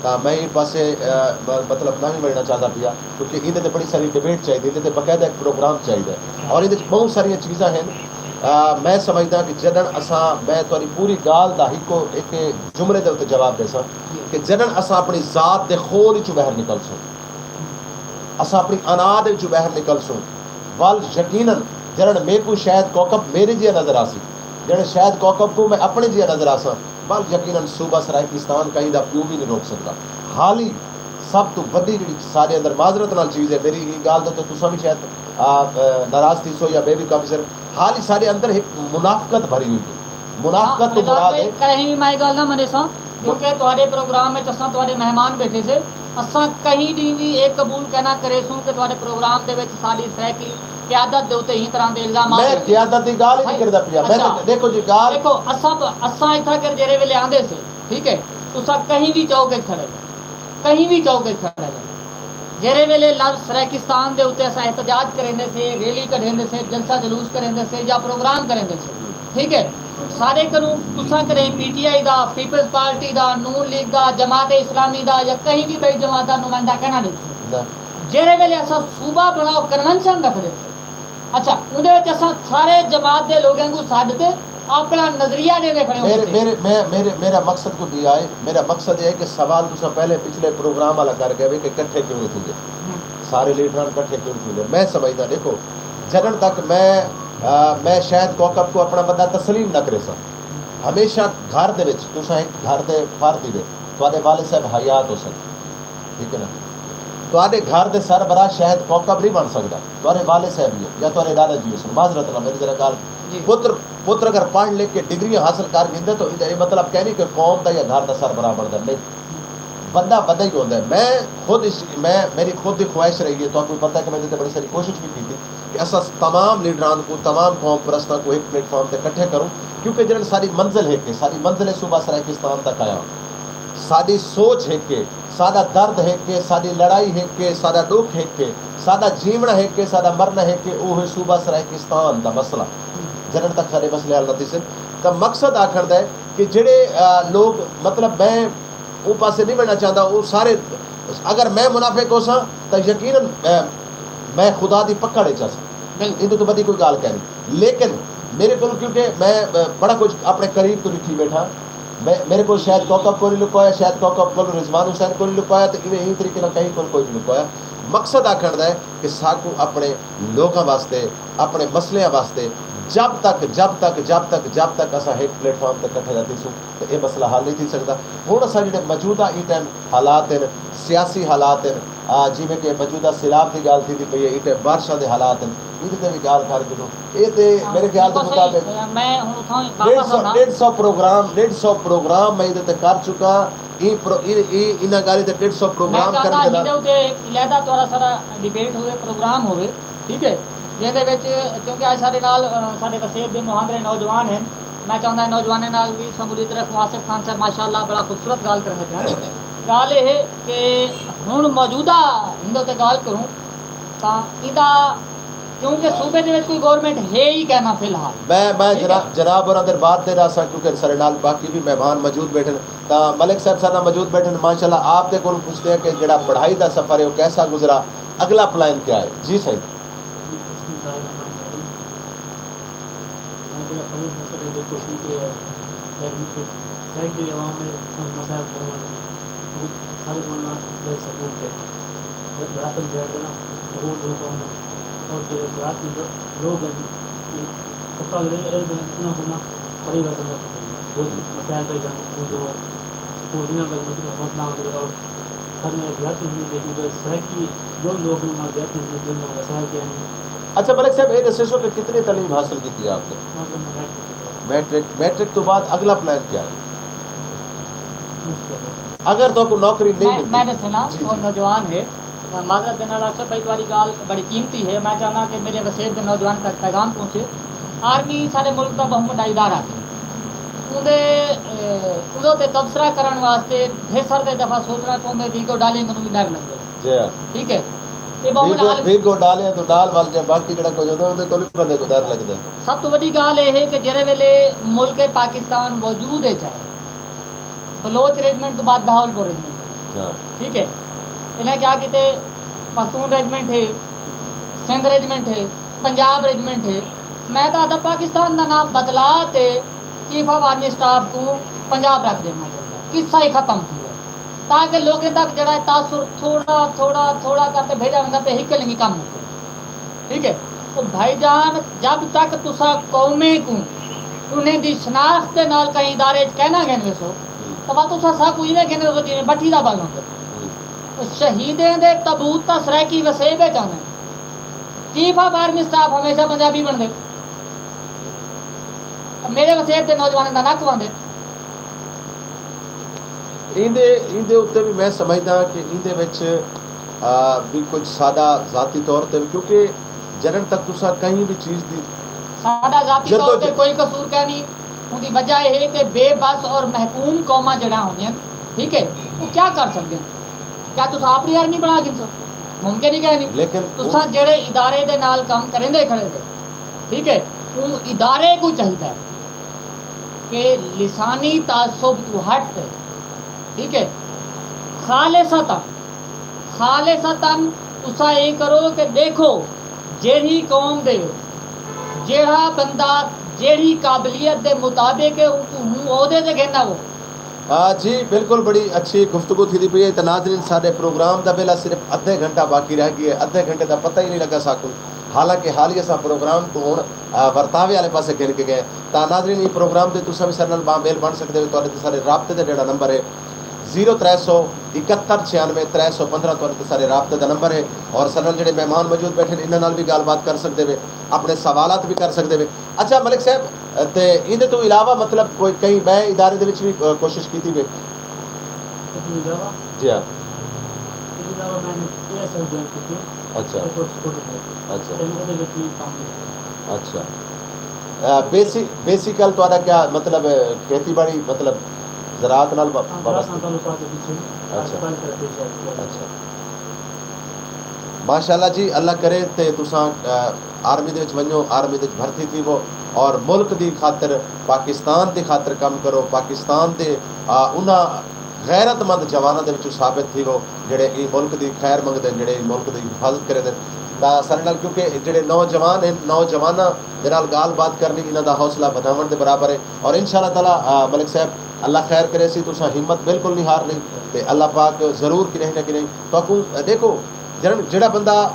تاں میں ایں پاسے، آ، م-، مطلب نہ وی وڑنا چاہندا پیا، کیونکہ ایندے تے بڑی ساری ڈیبیٹ چاہیدی، ایندے تے باقاعدہ ایک پروگرام چاہیدا ہے۔ اور ایندے وچ بہت ساریاں چیزاں ہیں۔ آ، میں سمجھدا کہ جݙݨ اساں، میں تہاݙی پوری ڳالھ دا ہکو، ہک جملے دے اتے جواب ݙیساں کہ جݙݨ اساں اپݨی ذات دے خول وچوں ٻاہر نکلسوں، اساں اپݨی انا دے وچوں ٻاہر نکلسوں، ول یقیناً جݙݨ میکوں شاہد کوکب میݙے جیہا نظر آسی، جݙݨ شاہد کوکب کوں میں اپݨے جیہا نظر آساں، ول یقیناً صوبہ سرائیکستان کہیں دا پیو وی نہیں روک سڳدا۔ حالی سب توں وݙی جڑی ساݙے اندر معذرت نال چیز ہے، میݙی ایں ڳالھ دے تے تساں وی شاید، آ، آ، ناراض تھیسو یا ٻئے وی کافی سارے، حالی ساݙے اندر ہک منافقت بھری ہوئی ہے۔ منافقت توں مراد ہے۔ کہیں وی میں ڳالھ نہ منیساں، کیونکہ تہاݙے پروگرام وچ اساں تہاݙے مہمان ٻیٹھے سے، اساں کہیں ݙینہہ وی اے قبول کائنا کریسوں کہ تہاݙے پروگرام دے وچ ساݙی سرائیکی قیادت دے اتے ایں طرح دے الزامات میں لڳن۔ قیادت دی ڳالھ ہی نہیں کردا پیا۔ میں اچھا۔ تے دیکھو جی ڳالھ دیکھو، اساں، اساں اتھاں کر جیڑھے ویلے آندے سے، ٹھیک ہے، تساں کہیں وی چوک وچ کھڑے، کہیں وی چوک وچ کھڑے، جیڑھے ویلے لفظ سرائیکستان دے اتے اساں احتجاج کریندے سے، ریلی کڈھیندے سے، جلسہ جلوس کریندے سے یا پروگرام کریندے سے، ٹھیک ہے، سارے کنوں تساں کدے پی ٹی آئی دا، پیپلز پارٹی دا، نون لیگ دا، جماعت اسلامی دا یا کہیں وی ٻئی جماعت دا نمائندہ کائنا ݙیکھے۔ نہ۔ جیڑھے ویلے اساں صوبہ بݨاؤ کنونشن رکھدے سے، اچھا، اوندے وچ اساں سارے جماعت دے لوگاں کوں سݙ تے اپݨا نظریہ ݙیندے کھڑے ہوندے میرے سے۔ میرے میں میرے میرا مقصد کوئی ٻیا ہے۔ میرا مقصد یہ ہے کہ سوال تساں پہلے پچھلے پروگرام والا کر گئے وے کہ کٹھے کیوں نہیں تھیندے؟ ہوں۔ سارے لیڈران کٹھے کیوں نہیں تھیندے؟ میں سمجھدا، دیکھو، جݙݨ تک میں، آ، میں شاہد کوکب کوں اپݨا بندہ تسلیم نہ کریساں۔ ہمیشہ گھر دے وچ، تساں ہک گھر دے فرد ہیوے، تہاݙے والد صاحب حیات ہوسن، ٹھیک ہے نا؟ تہاݙے گھر دے سربراہ شاہد کوکب نہیں بݨ سڳدا، تہاݙے والد صاحب ہی ہے یا تہاݙے دادا جی ہوسن۔ معذرت نال میݙی ذرا ڳالھ جی۔ پتر، پتر اگر پڑھ لکھ کے ڈگریاں حاصل کر گھندے تو ایندا اے مطلب کائنی کہ قوم دا یا گھر دا سربراہ بݨدا، نہیں۔ بندہ بندہ ہی ہوندا ہے۔ میں خود اس، میں، میری خود دی خواہش رہی ہے، تہاکوں پتہ ہے کہ میں ایندے تے بڑی ساری کوشش بھی کیتی کہ اساں تمام لیڈران کوں، تمام قوم پرستاں کوں ہک پلیٹ فارم تے کٹھے کروں، کیونکہ جیڑھے ساݙی منزل ہک ہے، ساݙی منزل ہے صوبہ سرائیکستان تک آیا۔ ساݙی سوچ ہک ہے، ساݙا درد ہک ہے، ساݙی لڑائی ہک ہے، ساݙا ݙکھ ہک ہے، ساݙا جیوݨا ہک ہے، ساݙا مرݨا ہک ہے، او ہے صوبہ سرائیکستان دا مسئلہ۔ جݙݨ تک ساݙے مسئلے حل نہ تھیسن، تاں مقصد آکھݨ دا ہے کہ جیڑھے، آ، لوگ، مطلب، میں اوں پاسے نہیں وڑنا چاہندا، او سارے، اگر میں منافق ہوساں تاں یقیناً، آ، میں خدا دی پکڑ وچ ہساں۔ بالکل۔ ایندے توں وݙی کوئی ڳالھ کائنی۔ لیکن میرے کول، کیونکہ میں، آ، بڑا کجھ اپݨے قریب توں ݙٹھی ٻیٹھاں، میں، میرے کول شاہد کوکب کوں نہیں لکوایا، شاہد کوکب کول رضوان حسین کوں نہیں لکوایا، تے ایویں ایں طریقے نال کہیں کول کوئی نہیں لکوایا۔ مقصد آکھݨ دا ہے کہ ساکوں اپݨے لوکاں واسطے، اپݨے مسئلیاں واسطے جب تک، جب تک، جب تک، جب تک اساں ہک پلیٹ فارم تے کٹھے نہ تھیسوں، تے اے مسئلہ حل نہیں تھی سڳدا۔ ہݨ اساں جیڑھے موجودہ ایں ٹائم حالات ہن، سیاسی حالات ہن، آ، جیویں کہ موجودہ سیلاب دی ڳالھ تھیندی پئی ہے، ایں ٹائم بارشاں دے حالات ہن، ایندے تے وی ڳالھ کر گھنوں۔ اے تے ہاں، میرے خیال دے بالکل صحیح۔ مطابق میں ہݨ اتھاں ہی ݙیڈھ سو، واپس آندا۔ ݙیڈھ سو پروگرام، ݙیڈھ سو پروگرام میں ایندے تے کر چکا۔ ایں پرو-، ایں، ایں، انہاں ڳالھیں تے ݙیڈھ سو میں پروگرام چاہندا کرݨ دے نال ہݙے اتے علیحدہ تہاݙا سارا ڈیبیٹ ہووے، پروگرام ہووے، ٹھیک ہے، جیندے وچ، کیونکہ اڄ ساݙے نال، آ، ساݙے وسیب دے مہاندرے نوجوان ہن، میں چاہندا نوجوانیں نال وی شمولیت رکھوں۔ آصف خان صاحب ماشاءاللہ بڑا خوبصورت ڳالھ کر سڳدے ہن۔ ڳالھ اے ہے کہ ہݨ موجودہ تے ڳالھ کروں تاں ایندا، کیونکہ صوبے دے وچ کوئی گورنمنٹ ہے ہی کائنا فی الحال۔ میں میں ٹھیک ہے۔ جناب جناب اور اندر بات دے رہا سا، کیونکہ سارے نال باقی بھی مہمان موجود بیٹھے ہیں۔ تاں ملک صاحب سارے نال موجود بیٹھے ہیں، ماشاءاللہ آپ دے کول پوچھتے ہیں کہ جڑا پڑھائی دا سفر ہے وہ کیسا گزرا، اگلا پلان کیا ہے؟ جی سائیں۔ میں جیڑھا پنجویں فیصد ہے، بالکل ٹھیک ہے۔ لیکن سرائیکی عوام نے مسائل کھڑے ہوئے ہیں، سارے بولنا بڑے سکون کے۔ جب رات میں بیٹھ جانا، بہت لوگ ہیں، اور جو رات میں جو لوگ ہیں، پتہ لگے، اے میں اتنا ہونا، پڑی بات ہے، بہت مسائل پہ جانا، جو پوریاں کا مطلب بہت نام دے، اور سر میں زیادتی ہوئی، لیکن جو سرائیکی جو لوگ ہیں، وہاں زیادتی ہوئی، جو وسائل کے ہیں۔ اچھا ملک صاحب، یہ دسو کہ کتنی تعلیم حاصل کی تھی آپ نے؟ میٹرک، میٹرک تو بعد اگلا پلان کیا ہے؟ اگر تو کو نوکری نہیں میں، ملتی؟ میں دسنا، جی، وہ جی۔ نوجوان ہے، معذرت دے نال اکثر بھائی تہاݙی ڳالھ بڑی قیمتی ہے، میں چاہنا کہ میرے وسیب دے نوجوان تک پیغام پہنچے۔ آرمی سارے ملک دا بہت وݙا ادارہ ہے۔ اوندے، اے، اوندے تے تبصرہ کرݨ واسطے ڈھیر سارے دفعہ سوچݨا پوندے، ویگو ڈالیں کنوں بھی ڈر لڳدے۔ جی ہاں۔ ٹھیک ہے؟ یہ بہت ویگو، ویگو ڈالیں تو ڈال وال جے باقی جڑا کچھ ہوندے، اوندے کول بھی بندے کو ڈر لڳدے۔ سب تو وݙی ڳالھ یہ ہے کہ جڑے ویلے ملک پاکستان وجود وچ ہے، بلوچ ریجمنٹ تو بعد بہاول پور ریجمنٹ۔ ہاں۔ ٹھیک ہے؟ انہیں کیا کیتے، پختون ریجمنٹ ہے، سندھ ریجمنٹ ہے، پنجاب ریجمنٹ ہے۔ میں تو آدھا پاکستان دا نام بدلا تے چیف آف آرمی سٹاف کو پنجاب رکھ دینا چاہیے۔ قصہ ہی ختم تھی ہے۔ تاکہ لوگوں تک جڑا ہے تاثر تھوڑا، تھوڑا، تھوڑا کر کے بھیجا ویندا تے ہک لنگی کم مکے۔ ٹھیک ہے؟ تو بھائی جان، جب تک تسا قومیں کو انہیں دی شناخت دے نال کہیں ادارے وچ کہنا گھن ویسو، تو وا تسا سا کو ایویں گھن ویسو جویں بٹھی دا بل ہوندے۔ تو شہیدیں دے تابوت تاں سرائیکی وسیب وچ آندن۔ چیف آف آرمی سٹاف ہمیشہ پنجابی بݨدے۔ میرے وسیب دے نوجوانیں دا نک واندے۔ ایندے ایندے اتے بھی میں سمجھدا کہ ایندے وچ، آ، بھی کچھ ساڈا ذاتی طور تے، کیونکہ جݙݨ تک تساں کہیں بھی چیز دی ساڈا ذاتی طور تے جدوجہد کوئی قصور کائنی۔ اوندی وجہ یہ ہے کہ بے بس اور محکوم قوماں جڑا ہوندیاں، ٹھیک ہے، وہ کیا کر سکدے ہیں؟ کیا تساں اپݨی آرمی بݨا گھنسو؟ ممکن ہی کائنی۔ لیکن تساں جڑے ادارے دے نال کم کریندے کھڑے ہو، ٹھیک ہے، اوں ادارے کو چاہیدا ہے کہ لسانی تعصب تو ہٹ تے، ٹھیک ہے، خالصتاً، خالصتاً تساں اے کرو کہ ݙیکھو جیڑھی قوم دے جیڑھا بندہ جیڑھی قابلیت دے مطابق ہے، اونکوں ہوں عہدے تے گھن آوو۔ آ، جی، بالکل، بڑی اچھی گفتگو تھیندی پئی ہے۔ تے ناظرین، ساݙے پروگرام دا ویلا صرف ادھے گھنٹہ باقی رہ ڳیا ہے، ادھے گھنٹے دا پتہ ہی نہیں لڳا ساکوں، حالانکہ حالی اساں پروگرام کوں ہݨ، آ، ورتاوے والے پاسے گھن کے ڳئے۔ تاں ناظرین، ایں پروگرام تے تساں وی ساݙے نال بھاویں میل بݨ سڳدے ہو، تہاݙے تے ساݙے رابطے دا جیڑھا نمبر ہے، زیرو ترے سو اکہتر چھیانوے ترے سو پندرہ تہاݙے تے ساݙے رابطے دا نمبر ہے، اور ساݙے نال جیڑھے مہمان موجود بیٹھے نے، انہاں نال وی ڳالھ بات کر سڳدے وے، اپݨے سوالات وی کر سڳدے وے۔ اچھا ملک صاحب، تے ایندے توں علاوہ مطلب کوئی کہیں ٻئے ادارے دے وچ وی، آ، کوشش کیتی وے؟ ایندے علاوہ، جی ہاں۔ ایندے علاوہ میں نے اے ایس آئی جوائن کیتی۔ اچھا۔ Airport security board. اچھا۔ تے میں اوندے وچ وی کم کیتا۔ اچھا۔ آ، بیسک، بیسیکل تہاݙا کیا مطلب ہے؟ کھیتی باڑی، مطلب زراعت نال وا-، ہاں، زراعت وابستہ؟ نال تعلقات ہے پیچھے۔ اچھا۔ اچھا۔ ماشاءاللہ جی، اللہ کرے تے تساں، آ، آرمی دے وچ ونڄو، آرمی دے وچ بھرتی تھیوو اور ملک دی خاطر، پاکستان دی خاطر کم کرو، پاکستان دے، آ، انہاں غیرت مند جواناں دے وچوں ثابت تھیوو جیڑھے ایں ملک دی خیر منگدے، جیڑھے ایں ملک دی حفاظت کریندے۔ تاں ساݙے نال، کیونکہ جیڑھے نوجوان ہن، نوجواناں دے نال ڳالھ بات کرݨی انہاں دا حوصلہ ودھاوݨ دے برابر ہے۔ اور انشاءاللہ تعالیٰ، آ، ملک صاحب، اللہ خیر کریسی، تساں ہمت بالکل نہیں ہارݨی تے اللہ پاک ضرور کݙاہیں نہ کݙاہیں تہاکوں، ݙیکھو، جیڑھا، جیڑھا بندہ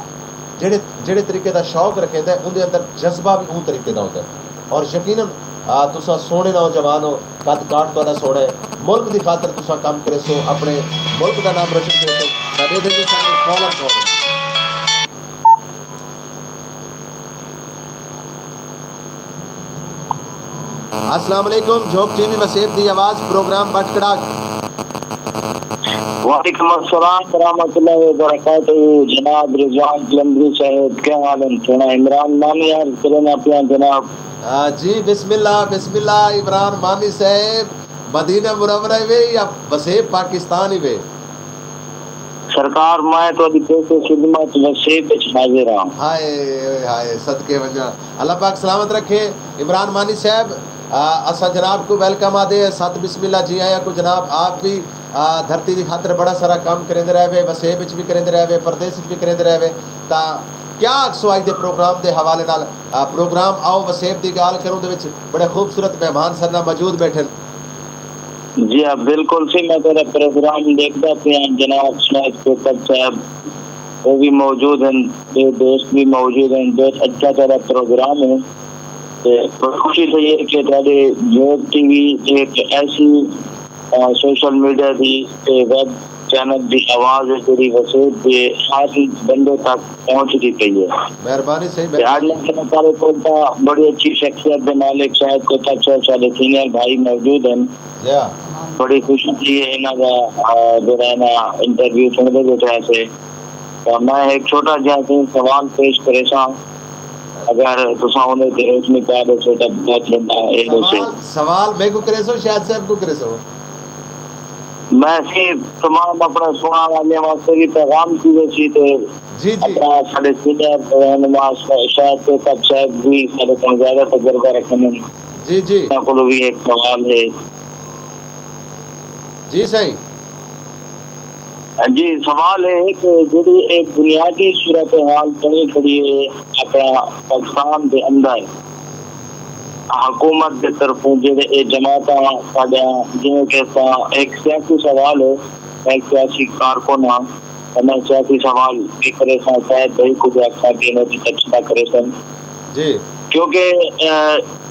جیڑھے، جیڑھے طریقے دا شوق رکھیندا ہے، اوندے اندر جذبہ وی اوں طریقے دا ہوندا ہے۔ اور یقیناً، آ، تساں سوہݨے نوجوان ہو، قد کاٹ تہاݙا سوہݨا ہے، ملک دی خاطر تساں کم کریسو، اپݨے ملک دا نام روشن کریسو۔ تاں ݙے دے جی ساݙے فوراً فوراً۔ السلام علیکم، جھوک ٹی وی وسیب دی آواز، پروگرام بٹ کڑاک۔ وعلیکم السلام ورحمۃ اللہ وبرکاتہ۔ جناب رضوان قلندری صاحب، کیا حال ہیں؟ سونا عمران مانی عرض کرنا پیا جناب۔ آ، جی، بسم اللہ، بسم اللہ، عمران مانی صاحب، مدینہ منورہ ہی وے یا وسیب پاکستان ہی وے؟ سرکار، میں تہاݙی پیش خدمت وسیب وچ حاضر ہاں۔ ہائے، ہائے، صدقے ونڄاں۔ اللہ پاک سلامت رکھے۔ عمران مانی صاحب، آ، اساں جناب کوں ویلکم آہدے ہیں، ست بسم اللہ، جی آیاں کوں جناب۔ آپ وی، آ، دھرتی دی خاطر بڑا سارا کم کریندے رہوے، وسیب وچ وی کریندے رہوے، پردیس وچ وی کریندے رہوے۔ تاں کیا آکھسو اڄ دے پروگرام دے حوالے نال؟ آ، پروگرام آؤ وسیب دی ڳالھ کروں دے وچ بڑے خوبصورت مہمان ساݙے نال موجود ٻیٹھن۔ جی ہاں، بالکل سی، میں تہاݙا پروگرام ݙیکھدا پیا، جناب سمیت کوکب صاحب، وہ بھی موجود ہیں، دو دوست بھی موجود ہیں، بہت اچھا تہاݙا پروگرام ہے۔ تے بڑی خوشی تھئی ہے کہ تہاݙے جھوک ٹی وی ایک ایسی، آ، سوشل میڈیا دی تے ویب چینل دی آواز ہے جیڑھی وسیب دے ہر بندے تک پہنچدی پئی ہے۔ مہربانی سائیں، تے اڄ مہربانی۔ میں ساݙے کول تاں بڑی اچھی شخصیت دے مالک شاید کوکب صاحب ساݙے سینئر بھائی موجود ہیں۔ جی ہاں۔ بڑی خوشی تھی ہے انہاں دا، آ، جیڑھا ہے نا، انٹرویو سݨدے ٻیٹھے ہاسے۔ تاں میں ہک چھوٹا جیہا توں سوال پیش کریساں، اگر تساں اوندے تے روشنی پا ݙیسو تاں بہت وݙا اے ہوسی۔ سوال، سوال میکوں کریسو، شاہد صاحب کوں کریسو؟ میں سی تمام اپݨے سݨݨ آلیاں واسطے وی پیغام تھیوے سی تے جی، جی۔ اپݨا ساݙے سینئر رہنما شاہد کوکب صاحب وی ساݙے کوں زیادہ تجربہ رکھندے ہن۔ جی، جی۔ انہاں کولوں وی ہک سوال ہے۔ جی سائیں۔ جی، سوال اے ہے کہ جیڑھی اے بنیادی صورتحال بݨی کھڑی اے اپݨا پاکستان دے اندر، حکومت دے طرفوں جیڑھے اے جماعتاں ساݙیاں، جیویں کہ اساں، ہک سیاسی سوال ہے، میں ہک سیاسی کارکن ہاں، تاں میں سیاسی سوال وی کریساں، شاہد بھائی کوں وی آکھساں کہ انہاں دی تبصرہ کریسن۔ جی۔ کیونکہ، اے،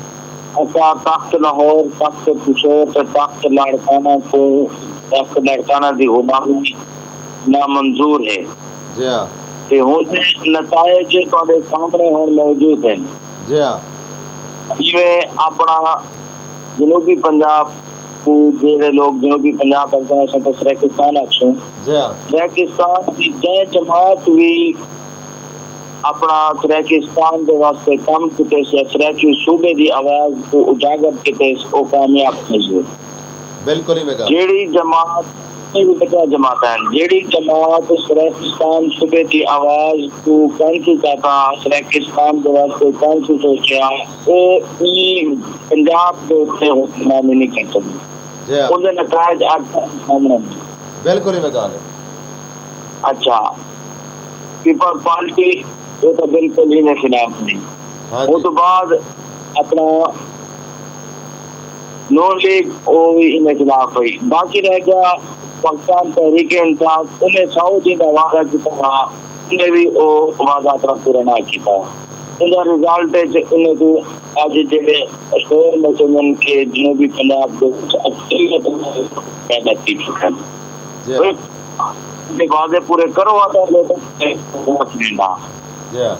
اساں تخت لاہور، تخت پشور تے تخت لاڑکانہ کوں، تخت لاڑکانہ دی غلامی نامنظور ہے۔ جی ہاں۔ تے ہݨ دے نتائج تہاݙے سامݨے ہݨ موجود ہن۔ جی ہاں۔ جیویں اپݨا جنوبی پنجاب کوں جیڑھے لوک جنوبی پنجاب آکھدن، اساں تاں سرائیکستان آکھسوں۔ جی ہاں۔ سرائیکستان دی جئیں جماعت وی اپݨا سرائیکستان دے واسطے کم کیتس یا سرائیکی صوبے دی آواز کوں اجاگر کیتس، او کامیاب تھئی ہے۔ بالکل ایویں ڳالھ۔ جیڑھی جماعت، اے وی وݙیاں جماعتاں ہن، جیڑھی جماعت سرائیکستان صوبے دی آواز کوں کائنی کیتا، سرائیکستان دے واسطے کائنی سوچیا، او ایں پنجاب دے اتے حکمرانی نی کر سڳدی۔ جی ہاں۔ اوندے نتائج اڄ سامݨے ہن۔ بالکل ایویں ڳالھ ہے۔ اچھا، پیپلز پارٹی، او تاں بالکل ایندے خلاف ہئی۔ ہاں جی۔ اوں توں بعد اپݨا نون لیگ، او وی ایندے خلاف ہئی۔ باقی رہ ڳیا پاکستان تحریک انصاف، انہیں سو ݙینہہ دا وعدہ کیتا ہا، انہیں وی او وعدہ اپݨا پورا نہ کیتا۔ ایندا رزلٹ اچ انہیں کوں اڄ جیڑھے شور مچیندن کہ جنوبی پنجاب دے وچ اقلیت پیدا تھی چکن۔ جی۔ دے وعدے پورے کرو، آتا لوگوں نے ووٹ ݙیندا۔ جی ہاں۔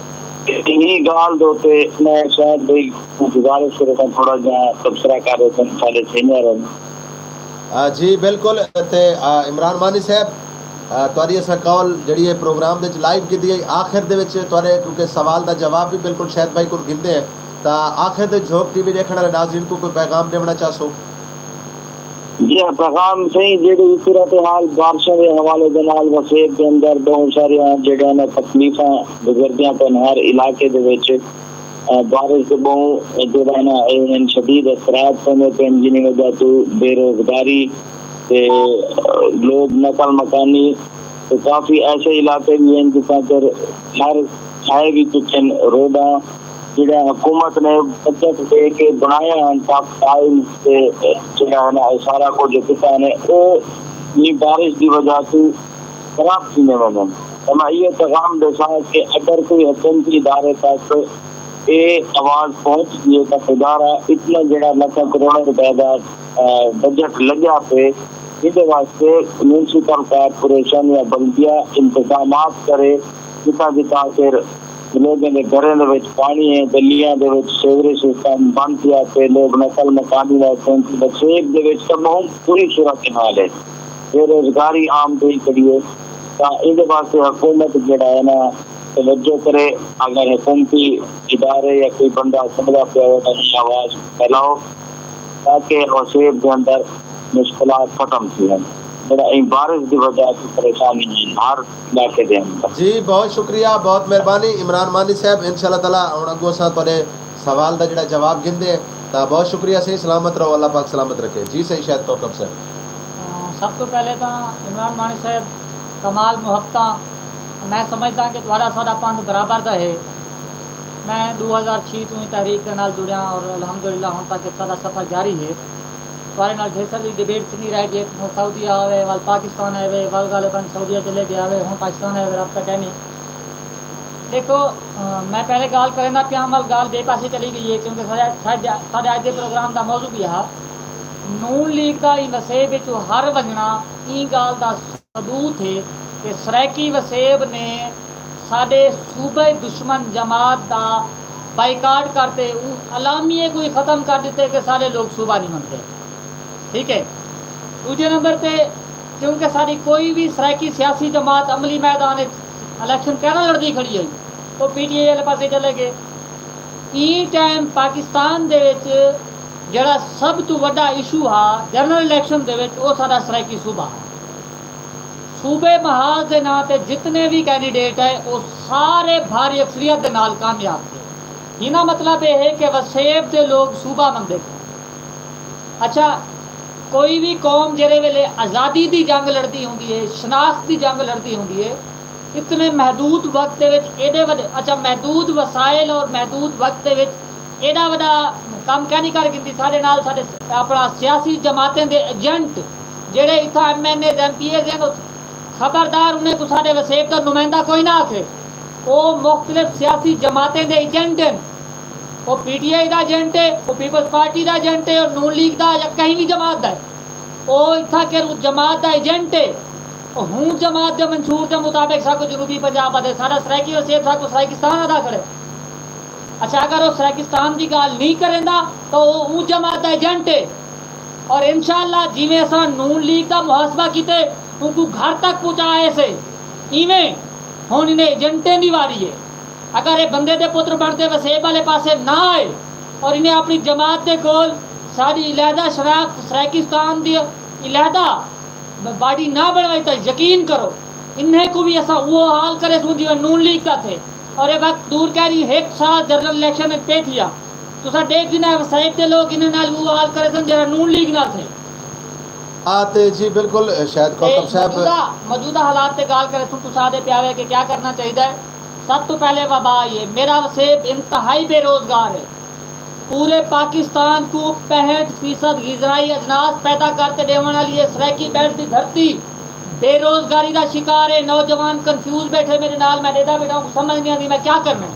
تے ایں ڳالھ دے اتے میں شاہد بھائی کوں گزارش کریساں تھوڑا جیہا تبصرہ کر ݙیسن، ساݙے سینئر ہن۔ آ، جی بالکل۔ تے، آ، عمران مانی صاحب، آ، تہاݙی اساں کال جیڑھی ہے پروگرام دے وچ لائیو کیتی ہے۔ آخر دے وچ تہاݙے، کیونکہ سوال دا جواب وی بالکل شاہد بھائی کول گھندے ہیں، تاں آخر دے جھوک ٹی وی ݙیکھݨ والے ناظرین کوں کوئی پیغام ݙیوݨا چاہسو؟ جی ہاں، پیغام سئیں، جیڑھی صورتحال بارشاں دے حوالے دے نال وسیب دے اندر ٻہوں ساریاں جیڑھیاں نا تکلیفاں گزردیاں پن ہر علاقے دے وچ، آ، بارش دے ٻہوں جیڑھا نا اے ہن شدید اثرات پیندے پن، جنہیں وجہ توں بے روزگاری تے، آ، لوگ نقل مکانی تے کافی ایسے علاقے وی ہن جتھاں تر گھر کھائے وی چکن، روڈاں جیڑھیاں حکومت نے بجٹ ݙے کے بݨائیاں ہن، ٹاپ ٹائل تے جیڑھا ہے نا، اے سارا کجھ کیتا نے، او ایں بارش دی وجہ توں خراب تھیندے ویندن۔ تاں میں ایہو پیغام ݙیساں کہ اگر کوئی حکومتی ادارے تک اے آواز پہنچ ڳئی ہے تاں خدا را اتنا جیڑھا لکھاں کروڑاں روپے دا، آ، بجٹ لڳیا پئے، ایندے واسطے میونسپل کارپوریشن یا بلدیہ انتظامات کرے، جتھاں جتھاں آخر لوگیں دے گھریں دے وچ پاݨی ہے، گلیاں دے وچ سیوریج سسٹم بند تھیا پئے، لوگ نقل مکانی واسطے وسیب دے وچ تاں ٻہوں بری صورتحال ہے، بے روزگاری عام تھئی کھڑی ہے، تاں ایندے واسطے حکومت جیڑھا ہے نا توجہ کرے، اگر حکومتی ادارے یا کوئی بندہ سݨدا پیا ہووے تاں ایں آواز کوں پھیلاؤ تاکہ وسیب دے اندر مشکلات ختم تھی ونڄن۔ جڑا ایں بارش دی وجہ توں پریشانی ہن ہر علاقے دے اندر۔ جی، بہت شکریہ، بہت مہربانی عمران مانی صاحب۔ ان شاء اللہ تعالیٰ ہݨ اڳوں اساں تہاݙے سوال دا جڑا جواب گھندے ہیں۔ تاں بہت شکریہ سئیں، سلامت رہو، اللہ پاک سلامت رکھے۔ جی سئیں شاہد کوکب صاحب۔ سب توں پہلے تاں عمران مانی صاحب، کمال محبتاں۔ میں سمجھدا کہ تہاݙا ساݙا پندھ برابر دا ہے۔ میں ݙو ہزار چھی توں ہی تحریک دے نال جڑیاں اور الحمدللہ ہݨ تک ساݙا سفر جاری ہے۔ تہاݙے نال ڈھیر ساری ڈیبیٹ تھیندی رہ ڳئی، تساں سعودی آ وے، ول پاکستان آئے وے، ول غالباً سعودیہ چلے ڳیا وے، ہݨ پاکستان آئے وے، رابطہ کائنی۔ ݙیکھو، میں پہلے ڳالھ کریندا پیاں، ول ڳالھ ٻئے پاسے چلی ڳئی ہے، کیونکہ ساݙے ساݙے ساݙے اڄ دے پروگرام دا موضوع وی ہا۔ نون لیگ دا ایں وسیب وچوں ہر ونڄݨا ایں ڳالھ دا ثبوت ہے کہ سرائیکی وسیب نے ساݙے صوبہ دشمن جماعت دا بائیکاٹ کر تے اوں الامیے کوں ہی ختم کر ݙتے کہ ساݙے لوک صوبہ نی منگدے۔ ٹھیک ہے، ݙوجھے نمبر تے کیونکہ ساݙی کوئی وی سرائیکی سیاسی جماعت عملی میدان اچ الیکشن کائنا لڑدی کھڑی ہئی، او پی ٹی آئی آلے پاسے چلے ڳئے۔ ایں ٹائم پاکستان دے وچ جیڑھا سب توں وݙا ایشو ہا جنرل الیکشن دے وچ، او ساݙا سرائیکی صوبہ ہا۔ صوبے محاذ دے ناں تے جتنے وی کینڈیڈیٹ ہے، او سارے بھاری اکثریت دے نال کامیاب تھئے۔ ہینا مطلب اے ہے کہ وسیب دے لوگ صوبہ مندے کھڑن۔ اچھا، کوئی وی قوم جیڑھے ویلے آزادی دی جنگ لڑدی ہوندی ہے، شناخت دی جنگ لڑدی ہوندی ہے، اتنے محدود وقت دے وچ ایݙے وݙے، اچھا، محدود وسائل اور محدود وقت دے وچ ایݙا وݙا کم کائنی کر گھندی۔ ساݙے نال ساݙے اپݨا سیاسی جماعتیں دے ایجنٹ جیڑھے اتھاں M N As, M P As ہن، خبردار انہیں کوں ساݙے وسیب دا نمائندہ کوئی نہ آکھے۔ او مختلف سیاسی جماعتیں دے ایجنٹ ہن۔ او P T I the agent ہے، او پیپلز پارٹی دا ایجنٹ ہے، او نون لیگ دا یا کہیں وی جماعت دا ہے۔ او اتھاں کر جماعت دا ایجنٹ ہے۔ او ہوں جماعت دے منشور دے مطابق ساکوں جنوبی پنجاب آہدے، ساݙا سرائیکی وسیب ساکوں سرائیکستان آہدا کھڑے۔ اچھا، اگر او سرائیکستان دی ڳالھ نی کریندا تاں او اوں جماعت دا ایجنٹ ہے۔ اور انشاءاللہ جیویں اساں نون لیگ دا محاسبہ کیتے اونکوں گھر تک پہنچا آئے سے، ایویں ہݨ انہیں ایجنٹیں دی واری ہے۔ اگر اے بندے دے پتر بݨ تے وسیب آلے پاسے نہ آئے اور انہیں اپݨی جماعت دے کول ساݙی علیحدہ شناخت سرائیکستان دی علیحدہ باڈی نہ بݨوائی تاں یقین کرو انہیں کوں وی اساں اوہو حال کریسوں جیویں نون لیگ دا تھئے۔ اور اے وقت دور کائنی، ہک سال جنرل الیکشن اچ پئے تھیا۔ تساں ݙیکھ گھننا وسائب دے لوگ انہیں نال اوہو حال کریسن جیڑھا نون لیگ نال تھئے۔ آ تے جی بالکل شاہد کوکب صاحب۔ موجودہ موجودہ حالات تے ڳالھ کریسوں، تساں آہدے پئے ہاوے کہ کیا کرنا چاہیدا ہے۔ سب توں پہلے وبا آئی ہے، میݙا وسیب انتہائی بے روزگار ہے۔ پورے پاکستان کوں پینہٹھ فیصد غذائی اجناس پیدا کر تے ݙیوݨ آلی اے سرائیکی بیلٹ دی دھرتی بے روزگاری دا شکار اے۔ نوجوان کنفیوز ٻیٹھے میݙے نال، میں ݙیہدا ٻیٹھاں، کوں سمجھ نی آندی میں کیا کرݨا اے۔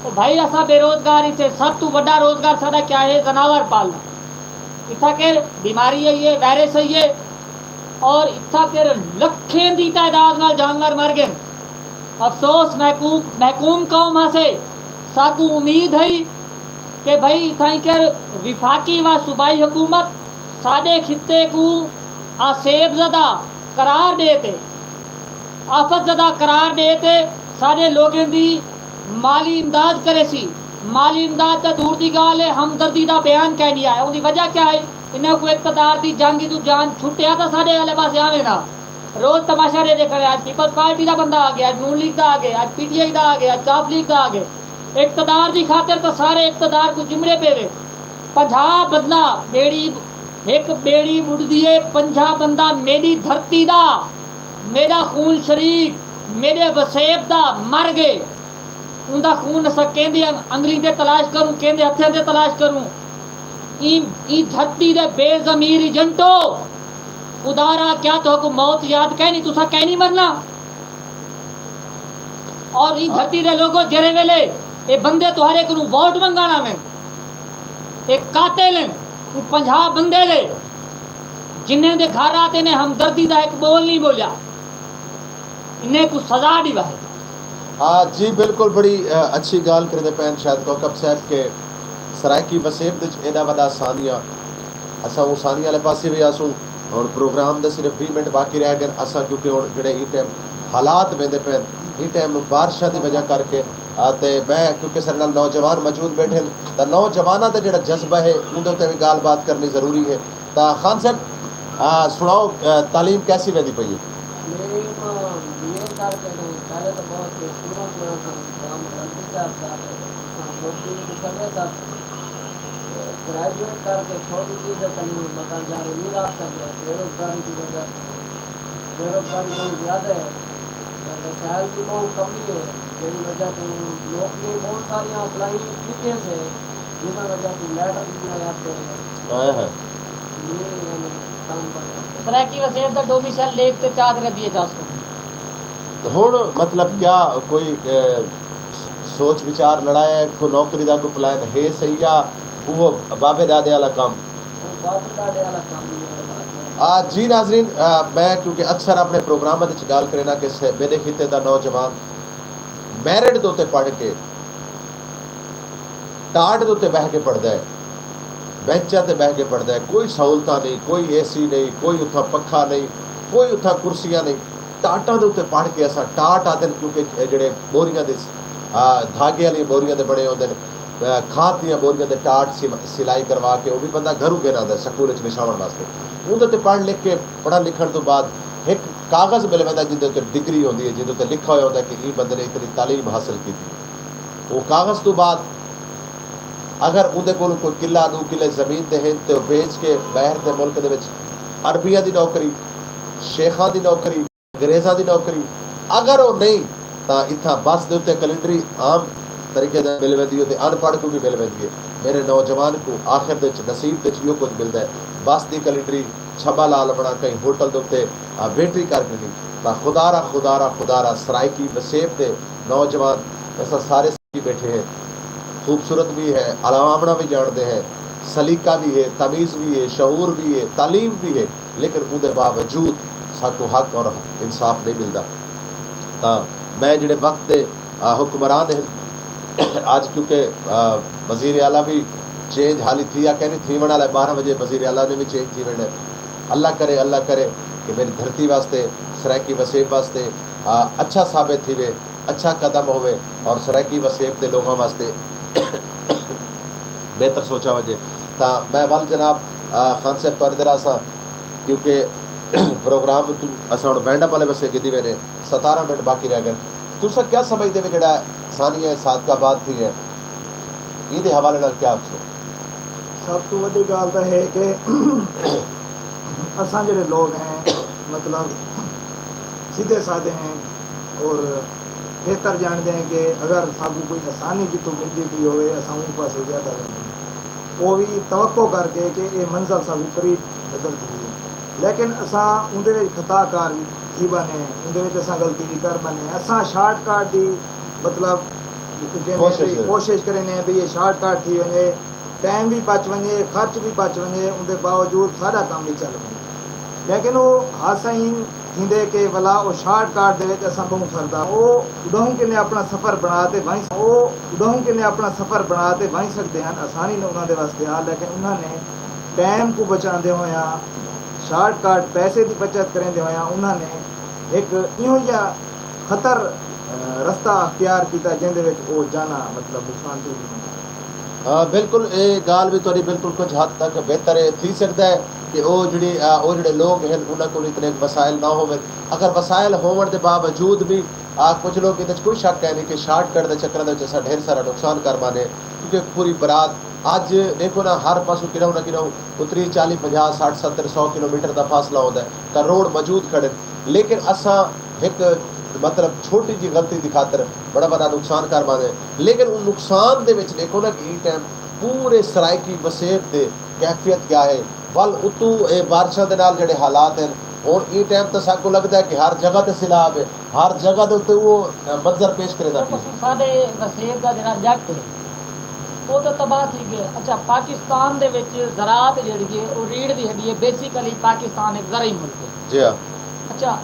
او بھائی، اساں بے روزگار ہیسے، سب توں وݙا روزگار ساݙا کیا اے؟ زناور پالݨا۔ اتھاں کر بیماری آئی اے، وائرس آئی اے، اور اتھاں کر لکھیں دی تعداد نال جانور مر ڳئن۔ افسوس محکوم محکوم قوم ہاسے۔ ساکوں امید ہئی کہ بھئی اتھائیں کر وفاقی و صوبائی حکومت ساڈے خطے کوں آسیب زدہ قرار ڈے تے آفت زدہ قرار ڈے تے ساڈے لوگیں دی مالی امداد کریسی۔ مالی امداد تاں دور دی گالھ ہے، ہمدردی دا بیان کائنی آیا۔ اوندی وجہ کیا ہے؟ انہاں کوں اقتدار دی جنگ اتوں جان چھٹیا تاں ساڈے آلے پاسے آویں نا۔ روز تماشا ڈیدے کھڑے، اج پیپلز پارٹی دا بندہ آ گئے، اج نون لیگ دا آ گئے، اج پی ٹی آئی دا آ گئے، اج چاپ لیگ دا آ گئے۔ اقتدار دی خاطر تاں سارے اقتدار کوں چمڑے پے وے۔ پنجاہ بندہ بیڑی، ہک بیڑی بڈدی اے، پنجاہ بندہ میڈی دھرتی دا، میڈا خون شریک، میڈے وسیب دا مر گئے۔ اوندا خون اساں کیندے انگلیں تے تلاش کروں، کیندے ہتھیں تے تلاش کروں؟ ایں ایں دھرتی دے بے ضمیر ایجنٹو، خدا را کیا تہاکوں موت یاد کائنی؟ تساں کائنی مرنا؟ اور ایں دھرتی دے لوگو، جیرھے ویلے اے بندے تہاڈے کنوں ووٹ منگن آون، اے قاتل ہن، او پنجاہ بندے دے جنہیں دے گھر آتے نے ہمدردی دا ہک بول نی بولیا۔ انہیں کوں سزا ڈیوائے۔ آ جی بالکل بڑی اچھی گالھ کریندے پئے ہن شاہد کوکب صاحب کہ سرائیکی وسیب دے وچ ایڈا وڈا سانحہ اساں اوں سانحے آلے پاسے وی آسوں۔ ہن پروگرام دے صرف ویہہ منٹ باقی رہ گئن اساں کیونکہ ہن جیڑھے ایں ٹائم حالات ویندے پئے ہن ایں ٹائم بارشاں دی وجہ کر کے تے میں کیونکہ ساڈے نال نوجوان موجود بیٹھے ہن تاں نوجواناں دا جیڑھا جذبہ ہے اوندے اتے وی گالھ بات کرنی ضروری ہے۔ تاں خان صاحب آ، سݨاؤ، آ، تعلیم کیسی ویندی پئی ہے؟ تعلیم بی اے کر کے نے پہلے تو بہت شروع شروع تو کام غلطی سے آپ کر رہے ہیں۔ ہاں، بہت دیر تو سمے تک گریجویٹ کر کے چھوٹی چیز ہے، کہیں مکان جا رہے نہیں رکھ سکتے، بے روزگاری کی وجہ سے۔ بے روزگاری بہت زیادہ ہے، وسائل کی بہت کمی ہے، جس وجہ سے نوکریاں بہت ساری اپلائی کیتے سے، جس وجہ سے لیٹر بھی آیا پہ آیا ہے۔ سرائیکی وسیب دا ڈومی شہر لیک تے چاہ دے ردیے جاسکو۔ ہن مطلب کیا کوئی، اے، سوچ وچار لڑایا ہے، کوئی نوکری دا کوئی پلان ہے صحیح یا اوہو بابے دادے والا کم؟ آ، جی ناظرین، آ، میں کیونکہ اکثر اپنے پروگرام وچ گال کرینا کہ سے-، میرے خطے دا نوجوان میرٹ دے تے پڑھ کے ٹاٹ دے تے بہہ کے پڑھدا ہے، بینچاں تے بہہ کے پڑھدا ہے، کوئی سہولتاں نہیں، کوئی اے سی نہیں، کوئی اتھاں پکھا نہیں، کوئی اتھاں کرسیاں نہیں۔ ٹاٹاں دے تے پڑھ کے اساں ٹاٹ آدن، کیونکہ جڑے بوریاں دے، آ، دھاگے والی بوریاں دے بنے ہوندے نے، آ، کھاد دیاں بوریاں دے ٹاٹ سل-، سلائی کروا کے وہ بھی بندہ گھروں گھن آندا ہے سکول وچ وچھاون واسطے۔ اون دے تے پڑھ لکھ کے، پڑھن لکھن تو بعد ایک کاغذ مل ویندا جیندے تے ڈگری ہوندی ہے، جیندے تے لکھا ہویا ہوندا ہے کہ ای بندے نے اتنی تعلیم حاصل کیتی۔ وہ کاغذ تو بعد اگر اوندے کول کوئی قلعہ، ݙو قلعے زمین دے ہن تے او بیچ کے باہر دے ملک دے وچ عربیاں دی نوکری، شیخاں دی نوکری، انگریزاں دی نوکری، اگر او نہیں تاں اتھاں بس دے اتے کلنڈری عام طریقے نال مل ویندی ہے تے ان پڑھ کوں وی مل ویندی ہے۔ میرے نوجوان کوں آخر دے وچ نصیب دے وچ ایہو کجھ ملدا ہے، بس دی کلنڈری، چھبا لا لوݨا، کہیں ہوٹل دے اتے ویٹری کر گھنی تاں خدا را، خدا را، خدا را، سرائیکی وسیب دے نوجوان اساں سارے سنگی بیٹھے ہیں، خوبصورت بھی ہے، الاوامنا بھی جانڑدے ہیں، سلیقہ بھی ہے، تمیز بھی ہے، شعور بھی ہے، تعلیم بھی ہے، لیکن اوندے باوجود ساکوں حق اور انصاف نہیں ملدا۔ تاں میں جڑے وقت دے حکمران ہیں، اج کیونکہ وزیر اعلی بھی چینج حالی تھی آ کینی، تھیونڑ آلا ہے، بارہ وجے وزیر اعلی نے بھی چینج تھی ویندے۔ اللہ کرے، اللہ کرے کہ میری دھرتی واسطے، سرائیکی وسیب واسطے اچھا ثابت تھیوے، اچھا قدم ہووے اور سرائیکی وسیب دے لوگاں واسطے بہتر سوچا ونجے۔ تاں میں ول جناب خان صاحب تہاڈے در آساں، کیونکہ پروگرام اساں ہن وینڈ اپ والے پاسے گھدی وینے، ستارہ منٹ باقی رہ گئے۔ تساں کیا سمجھدے وے جیڑھا ثانیہ صادقہ آباد تھی ہے، ایندے حوالے نال کیا آکھسو؟ سب توں وڈی گالھ تاں ہے کہ اساں جیڑھے لوگ ہیں، مطلب سیدھے سادے ہیں، اور بہتر جانڑدے ہیں کہ اگر ساکوں کوئی آسانی کتھوں ملدی پئی ہووے، اساں اوں پاسے زیادہ ویندے ہیں، او وی توقع کر کے کہ اے منزل ساکوں قریب نظر تھیندی ہے، لیکن اساں اوندے وچ خطا کار وی تھی ٻانے ہیں، اوندے وچ اساں غلطی وی کر ٻانے ہیں۔ اساں شارٹ کٹ دی مطلب کوشش کرینے ہیں بھئی اے شارٹ کٹ تھی ونجے، ٹائم وی بچ ونجے، خرچ وی بچ ونجے، اوندے باوجود ساڈا کم وی چل ونجے۔ لیکن او ہاسا ایں تھیندے کہ ولا او شارٹ کٹ دے وچ اساں ٻہوں سردا او اڈاہوں کنے اپنا سفر بنا تے ونج او اڈاہوں کنے اپنا سفر بنا تے ونج سگدے ہن، آسانی نال انہاں دے واسطے ہا، لیکن انہاں نے ٹائم کوں بچاندے ہویاں، شارٹ کٹ پیسے دی بچت کریندے ہویاں انہاں نے ہک ایہو جیہا خطر رستہ اختیار کیتا جیندے وچ او جاناں مطلب نقصان تھی ڳیاں۔ بالکل اے گالھ وی تہاڈی بالکل کجھ حد تک بہتر ہے تھی سگدا ہے کہ او جیڑھی او جیڑھے لوگ ہن انہاں کول اتنے وسائل نہ ہوون، اگر وسائل ہوون دے باوجود وی کجھ لوگ ایندے وچ کوئی شک کائنی کہ شارٹ کٹ دے چکراں دے وچ اساں ڈھیر سارا نقصان کر بانے کیونکہ پوری برات اج ڈیکھو نا ہر پاسوں کڈھوں نہ کڈھوں اتری چالی پنجاہ سٹھ ستر سو کلو میٹر دا فاصلہ ہوندا ہے تاں روڈ موجود کھڑن لیکن اساں ہک مطلب چھوٹی جی غلطی دی خاطر بڑا وڈا نقصان کر باندے لیکن اوں نقصان دے وچ ڈیکھو نا کہ ایں ٹائم پورے سرائیکی وسیب تے کیفیت کیا ہے ول اتوں اے بارشاں دے نال جیڑھے حالات ہن ہن ایں ٹائم تاں ساکوں لگدا ہے کہ ہر جگہ تے سیلاب ہے ہر جگہ دے اتے اوہو منظر پیش کریندا پئے۔ ساڈے وسیب دا جیڑھا جٹ ہے او تاں تباہ تھی گئے۔ اچھا پاکستان دے وچ زراعت جیڑھی ہے او ریڑھ دی ہڈی ہے بیسیکلی پاکستان ہک زرعی ملک ہے۔ جی ہاں۔ اچھا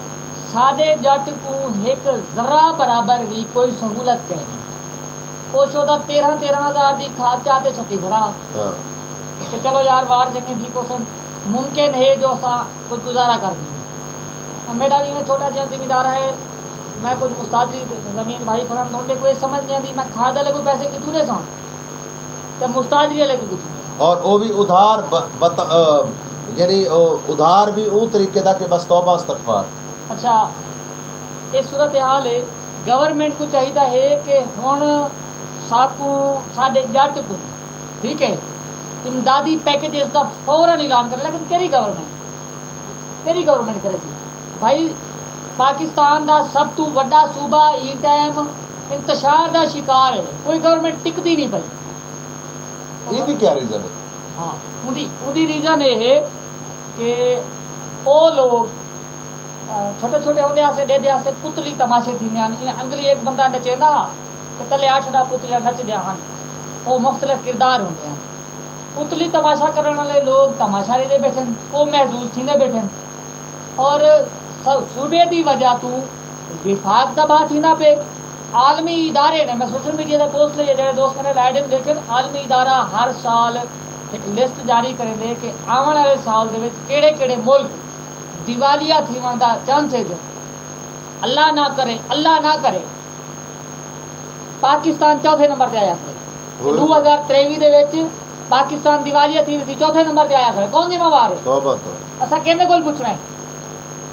ساڈے جٹ کوں ہک ذرہ برابر وی کوئی سہولت کائنی۔ او شودا تیرہ تیرہ ہزار دی کھاد چا تے چھٹی کھڑا۔ ہاں۔ کہ چلو یار وار جنگیں تھی پوسن ممکن ہے جو اساں کجھ گزارا کر گھنوں۔ میڈا وی ایویں چھوٹا جیہاں زمیندار ہے میں کجھ مستاجری زمین بھائی کھڑاں تاں اوندے کوئی سمجھ نی آندی میں کھاد آلے کوں پیسے کتھوں ڈیساں تے مستاجری آلے کوں کتھوں ڈیساں۔ اور او وی ادھار بتا یعنی او ادھار بھی اوں طریقے دا کہ بس توبہ استغفار۔ اچھا، یہ صورتحال ہے۔ گورنمنٹ کوں چاہیدا ہے کہ ہݨ ساکوں، ساݙے ڄٹ کوں، ٹھیک ہے، امدادی پیکجز دا فوراً اعلان کرے۔ لیکن کیڑھی گورنمنٹ، کیڑھی گورنمنٹ کرے سی؟ بھائی، پاکستان دا سب توں وݙا صوبہ ایں ٹائم انتشار دا شکار ہے، کوئی گورنمنٹ ٹکدی نہیں پئی۔ ایندی کیا ریزن ہے؟ ہاں، اوندی اوندی ریزن یہ ہے کہ او لوگ، آ، چھوٹے چھوٹے ہوندے آسے ݙیدھے آسے پتلی تماشے تھیندے ہن۔ ایویں انگلی ہک بندہ نچیندا ہا تے تلے اٹھ ݙاہ پتلیاں نچدیاں ہن۔ او مختلف کردار ہوندے ہن۔ پتلی تماشا کرݨ والے لوگ تماشا ݙیدھے ٻیٹھن، او محظوظ تھیندے ٻیٹھن۔ اور س- صوبے دی وجہ توں وفاق تباہ تھیندا پئے۔ عالمی ادارے نے، میں سوشل میڈیا تے پوسٹ لئی ہے، جیڑھے دوست میݙے لائے ݙیکھن، عالمی ادارہ ہر سال ہک لسٹ جاری کریندے کہ آوݨ والے سال دے وچ کیڑھے کیڑھے ملک دیوالیہ تھیوݨ دا چانسز ہے۔ اللہ نہ کرے، اللہ نہ کرے، پاکستان چوتھے نمبر تے آیا کھڑے۔ ݙو ہزار تریوی دے وچ پاکستان دیوالیہ تھی ویسی، چوتھے نمبر تے آیا کھڑے۔ کون ذمہ وار ہے؟ توبہ توبہ۔ اساں کیندے کول پچھݨا ہے؟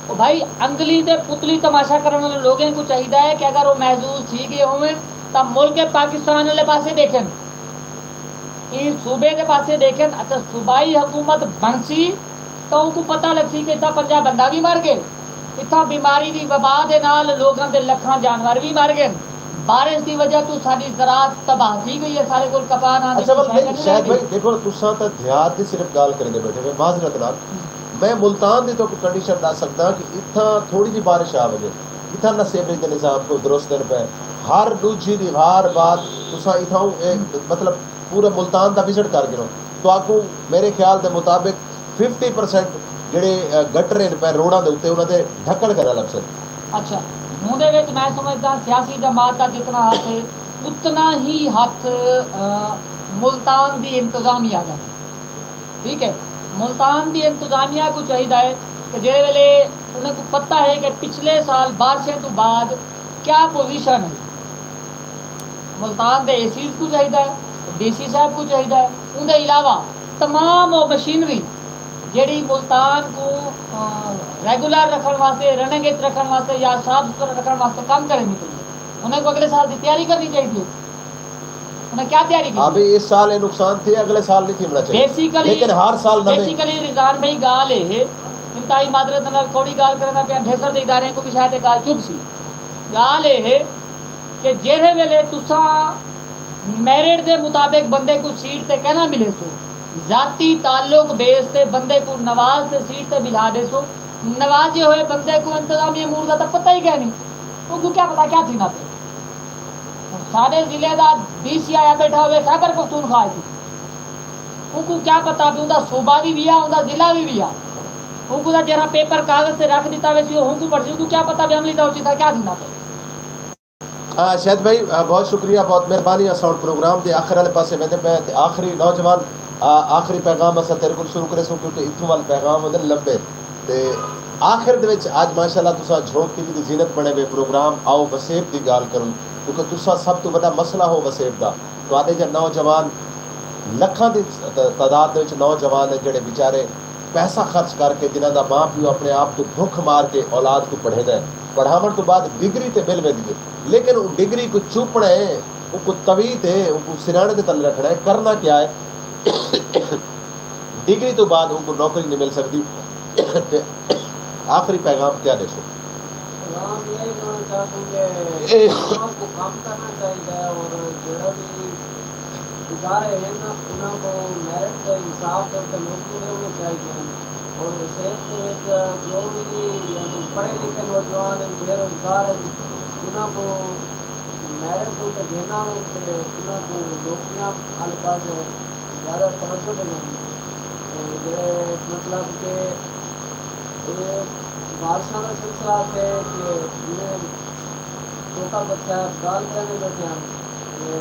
او بھائی، انگلی تے پتلی تماشا کرݨ والے لوگیں کوں چاہیدا ہے کہ اگر او محظوظ تھی ڳئے ہوون تاں ملک پاکستان والے پاسے ݙیکھن، ایں صوبے دے پاسے ݙیکھن۔ اچھا، صوبائی حکومت بݨسی تاں اونکوں پتہ لڳسی کہ اتھاں پنجاہ بندہ وی مر ڳئے، اتھاں بیماری دی وبا دے نال لوکاں دے لکھاں جانور وی مر ڳئن، بارش دی وجہ توں ساݙی زراعت تباہ تھی ڳئی ہے، ساݙے کول کپاہ نہ اچھا ول نہیں شاہد بھائی، ݙیکھو تساں تاں دیہات دی صرف ڳالھ کریندے ٻیٹھے وے، معذرت نال میں ملتان دی تہاکوں کنڈیشن ݙس سڳداں کہ اتھاں تھوڑی جی بارش آ ونڄے، اتھاں نہ سیوریج دے نظام کوئی درست ہن پئے، ہر ݙوجھی دیوار بعد تساں اتھاؤں اے مطلب پورے ملتان دا وزٹ کر گھنو، تہاکوں میݙے خیال دے مطابق ففٹی پرسینٹ جیڑھے گٹر ہن پئے روڈاں دے اتے، انہاں دے ڈھکݨ کنا لبھسن۔ اچھا، مونہہ دے وچ میں سمجھداں سیاسی جماعت دا جتنا ہتھ ہے، اتنا ہی ہتھ ملتان دی انتظامیہ دا۔ ٹھیک ہے، ملتان دی انتظامیہ کوں چاہیدا ہے کہ جیڑھے ویلے انہاں کوں پتہ ہے کہ پچھلے سال بارشیں توں بعد کیا پوزیشن ہے، ملتان دے اے سیز کوں چاہیدا ہے، ڈی سی صاحب کوں چاہیدا ہے، اوندے علاوہ تمام او مشینری جیڑھی ملتان کوں ریگولر رکھݨ واسطے، رننگ اچ رکھݨ واسطے یا صاف ستھرا رکھݨ واسطے کم کریندی پئی ہے، انہاں کوں اگلے سال دی تیاری کرݨی چاہیدی ہے۔ انہاں کیا تیاری کیتی؟ ہاں بھئی، اس سال اے نقصان تھیے، اگلے سال نہیں تھیوݨا چاہیے۔ بیسیکلی، لیکن ہر سال نویں۔ بیسیکلی رضوان بھائی، ڳالھ اے ہے، انتہائی معذرت نال کوڑی ڳالھ کریندا پیاں، ڈھیسر دے اداریں کوں وی شاید اے ڳالھ چبھسی۔ ڳالھ اے ہے کہ جیڑھے ویلے تساں میرٹ دے مطابق بندے کوں سیٹ تے کینا ملیسو، ذاتی تعلق بیس تے بندے کوں نواز تے سیٹ تے ٻلھا ݙیسو، نوازے ہوئے بندے کوں انتظامی امور دا تاں پتہ ہی کینی، اونکوں کیا پتہ کیا تھیندا پئے۔ ساݙے ضلع دا ڈی سی آیا ٻیٹھا ہووے خیبر پختونخوا اچ، اونکوں کیا پتہ بھئی اوندا صوبہ وی ویا، اوندا ضلع وی ویا۔ اونکوں تاں جیڑھا پیپر کاغذ تے رکھ ݙتا ویسی، او اونکوں پڑھسی، اونکوں کیا پتہ بھئی عملی طور تے اتھاں کیا تھیندا پئے۔ آ، شاہد بھائی، آ، بہت شکریہ، بہت مہربانی۔ اساں ہݨ پروگرام دے آخر والے پاسے ویندے پئے تے آخری نوجوان، آ، آخری پیغام اساں تیرے کول شروع کریسوں، کیونکہ اتھوں والے پیغام ہوندے لمبے۔ تے آخر دے وچ اڄ ماشاءاللہ تساں جھوک ٹی وی دی زینت بݨے ہوئے پروگرام آؤ وسیب دی ڳالھ کروں، کیونکہ تساں سب توں وݙا مسئلہ ہو وسیب دا۔ تہاݙے جیہے نوجوان لکھاں دی ت-، تعداد دے وچ نوجوان ہن جیڑھے بیچارے پیسہ خرچ کر کے، جنہاں دا ماء پیو اپݨے آپ کوں بھکھ مار کے اولاد کوں پڑھیندا ہے، پڑھاوݨ توں بعد ڈگری تے مل ویندی ہے، لیکن او ڈگری کوں چوپݨا ہے، اونکوں تویت ہے، اونکوں سرہاݨے دے تلے رکھݨا ہے، کرݨا کیا ہے؟ ڈگری توں بعد اونکوں نوکری نی مل سڳدی۔ تے آخری پیغام کیا ݙیسو؟ پیغام ایہا ہی ݙیوݨا چاہسوں کہ عوام کوں کم کرݨا چاہیدا ہے، اور جیڑھا وی ادارے ہن انہاں کوں میرٹ تے انصاف دے اتے نوکری ݙیوݨی چاہیدی ہن، اور وسیب دے وچ جو وی یعنی پڑھے لکھے نوجوان ہن، بے روزگار ہن، انہاں کوں میرٹ دے اتے گھن آوے تے انہاں کوں نوکریاں آلے پاسے زیادہ توجہ ݙیوݨی۔ تے جیڑھے مطلب کہ اے بارشاں دا سلسلہ تے کہ جیویں چھوٹا بچہ ہے، ڳالھ کریندے ٻیٹھے ہن کہ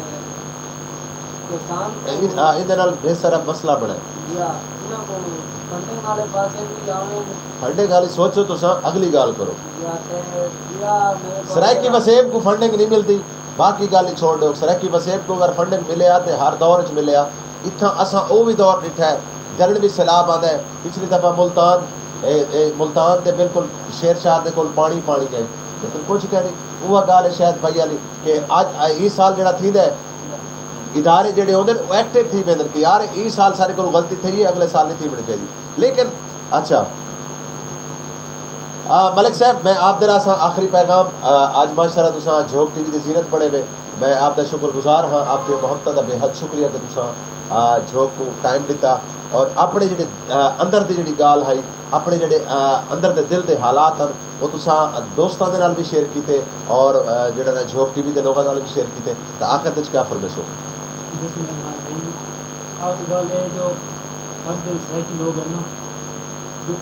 کسان کوں، ہاں، ایندے نال ݙھیر سارا مسئلہ بݨے۔ جی ہاں، انہاں کوں فنڈنگ آلے پاسے وی آوݨ۔ فنڈنگ آلی سوچو تساں، اڳلی ڳالھ کرو۔ جی ہاں، تے جیڑھا میرے کول سرائیکی وسیب کوں فنڈنگ نی ملدی، باقی ڳالھ ہی چھوڑ ݙیو۔ سرائیکی وسیب کوں اگر فنڈنگ ملے ہا تے ہر دور اچ ملے ہا، اتھاں اساں او وی دور ݙٹھا ہے جلݨ وچ سیلاب آندا ہے۔ پچھلی دفعہ ملتان، اے، اے، ملتان دے بالکل شیر شاہ دے کول پاݨی پاݨی ہے، لیکن کجھ کائنی۔ اوہا ڳالھ ہے شاید بھائی علی کہ اڄ، ایں سال جیڑھا تھیندا ہے، ادارے جیڑھے ہوندن او ایکٹیو تھی ویندن کہ یار ایں سال ساݙے کولوں غلطی تھئی ہے، اڳلے سال نی تھیوݨی چاہیدی۔ لیکن اچھا، آ، ملک صاحب، میں آپ دے راساں آخری پیغام، آ، اڄ ماشاءاللہ تساں جھوک ٹی وی دے زینت بݨے وے۔ میں آپ دا شکر گزار ہاں، آپ دیاں محبتاں دا بے حد شکریہ کہ تساں، آ، جھوک کوں ٹائم ݙتا اور اپݨے جیڑھے، آ، اندر دی جیڑھی ڳالھ ہئی، اپݨے جیڑھے، آ، اندر دے دل دے حالات ہن، او تساں دوستاں دے نال وی شیئر کیتے اور، آ، جیڑھا نا جھوک ٹی وی دے لوکاں نال وی شیئر کیتے۔ تاں آخر وچ کیا فرمیسو؟ بسم اللہ الرحمن الرحیم۔ آ ڳالھ ہے جو اڄ دے سرائیکی لوگ ہن نا، جو،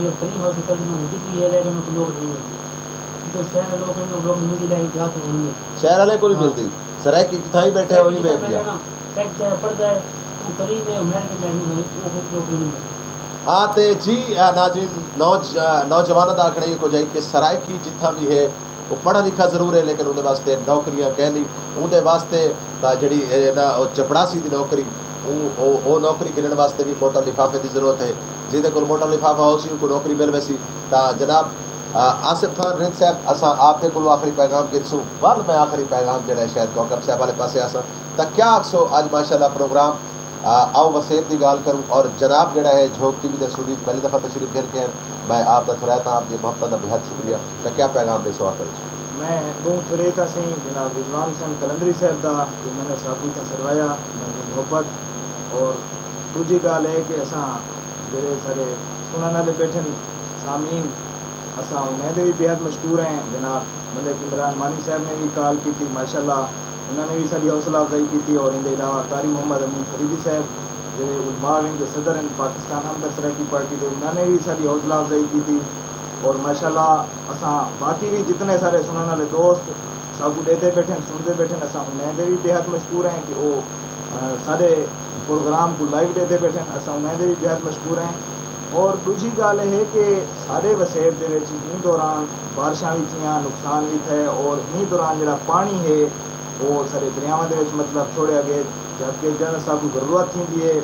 جو ترین ہاسپٹل میں ہوندی پئی ہے، لیکن کوئی لوگ نہیں ہوندی۔ جو شہر دے لوگ ہن، لوگ نہیں ملدے، جا تے ہوندے۔ شہر والے کول ہی ہاں۔ ملدی۔ سرائیکی جتھاں ہی بیٹھے ہوئی میں پیا۔ سرائیکی پڑھدا ہے، وہ قریب ہے، امید کہ میں نہیں ہوئی، وہ کچھ لوگ نہیں ملدے۔ ہاں تے جی، آ، ناظرین، نوج-، آ، نوجواناں دا آکھݨا ایہو جائی کہ سرائیکی جتھاں وی ہے، او پڑھا لکھا ضرور ہے، لیکن اوندے واسطے نوکریاں کینی۔ اوندے واسطے تاں جیڑھی اے نا، او چپڑاسی دی نوکری، او، او، او نوکری گھنݨ واسطے وی موٹر لفافے دی ضرورت ہے۔ جیندے کول موٹر لفافہ ہوسی، اوکوں نوکری مل ویسی۔ تاں جناب، آ، آصف خان رند صاحب، اساں آپ دے کولوں آخری پیغام گھنسوں۔ ول میں آخری پیغام جیڑھا ہے شاید کوکب صاحب والے پاسے آساں۔ تاں کیا آکھسو اڄ ماشاءاللہ پروگرام آ، آؤ وسیب دی ڳالھ کروں، اور جناب جیڑھا ہے جھوک ٹی وی دے اسٹوڈیو وچ پہلی دفعہ تشریف گھن کے ہن، میں آپ دا تھورائت ہاں، آپ دی محبتاں دا بے حد شکریہ۔ تاں کیا پیغام ݙیسو آخر وچ؟ میں ٻہوں تھورائت ہاں سئیں جناب رضوان حسین قلندری صاحب دا کہ میں نے ساکوں اتھاں سݙوایا، میں دی محبت، اور ݙوجھی ڳالھ ہے کہ اساں جیڑھے سارے سݨݨ والے ٻیٹھن سامعین، اساں انہیں دے وی بے حد مشکور ہیں۔ جناب ملک عمران مانی صاحب نے وی کال کیتی، ماشاءاللہ انہاں نے وی ساݙی حوصلہ افزائی کیتی، اور ایندے علاوہ قاری محمد امین فریدی صاحب جیڑھے علماء ونگ دے صدر ہن پاکستان ہمدرد سرائیکی پارٹی دے، انہاں نے وی ساݙی حوصلہ افزائی کیتی۔ اور ماشاءاللہ اساں باقی وی جتنے سارے سݨݨ والے دوست ساکوں ݙیہدے ٻیٹھن، سݨدے ٻیٹھن، اساں انہیں دے وی بے حد مشکور ہیں کہ او، آ، ساݙے پروگرام کوں لائیو ݙیہدے ٻیٹھن، اساں انہیں دے وی بے حد مشکور ہیں۔ اور ݙوجھی ڳالھ اے ہے کہ ساݙے وسیب دے وچ ایں دوران بارشاں وی تھیاں، نقصان وی تھئے، اور ایں دوران جیڑھا پاݨی ہے، او ساݙے دریاواں دے وچ مطلب چھوڑیا ڳئے، جبکہ جݙݨ ساکوں ضرورت تھیندی ہے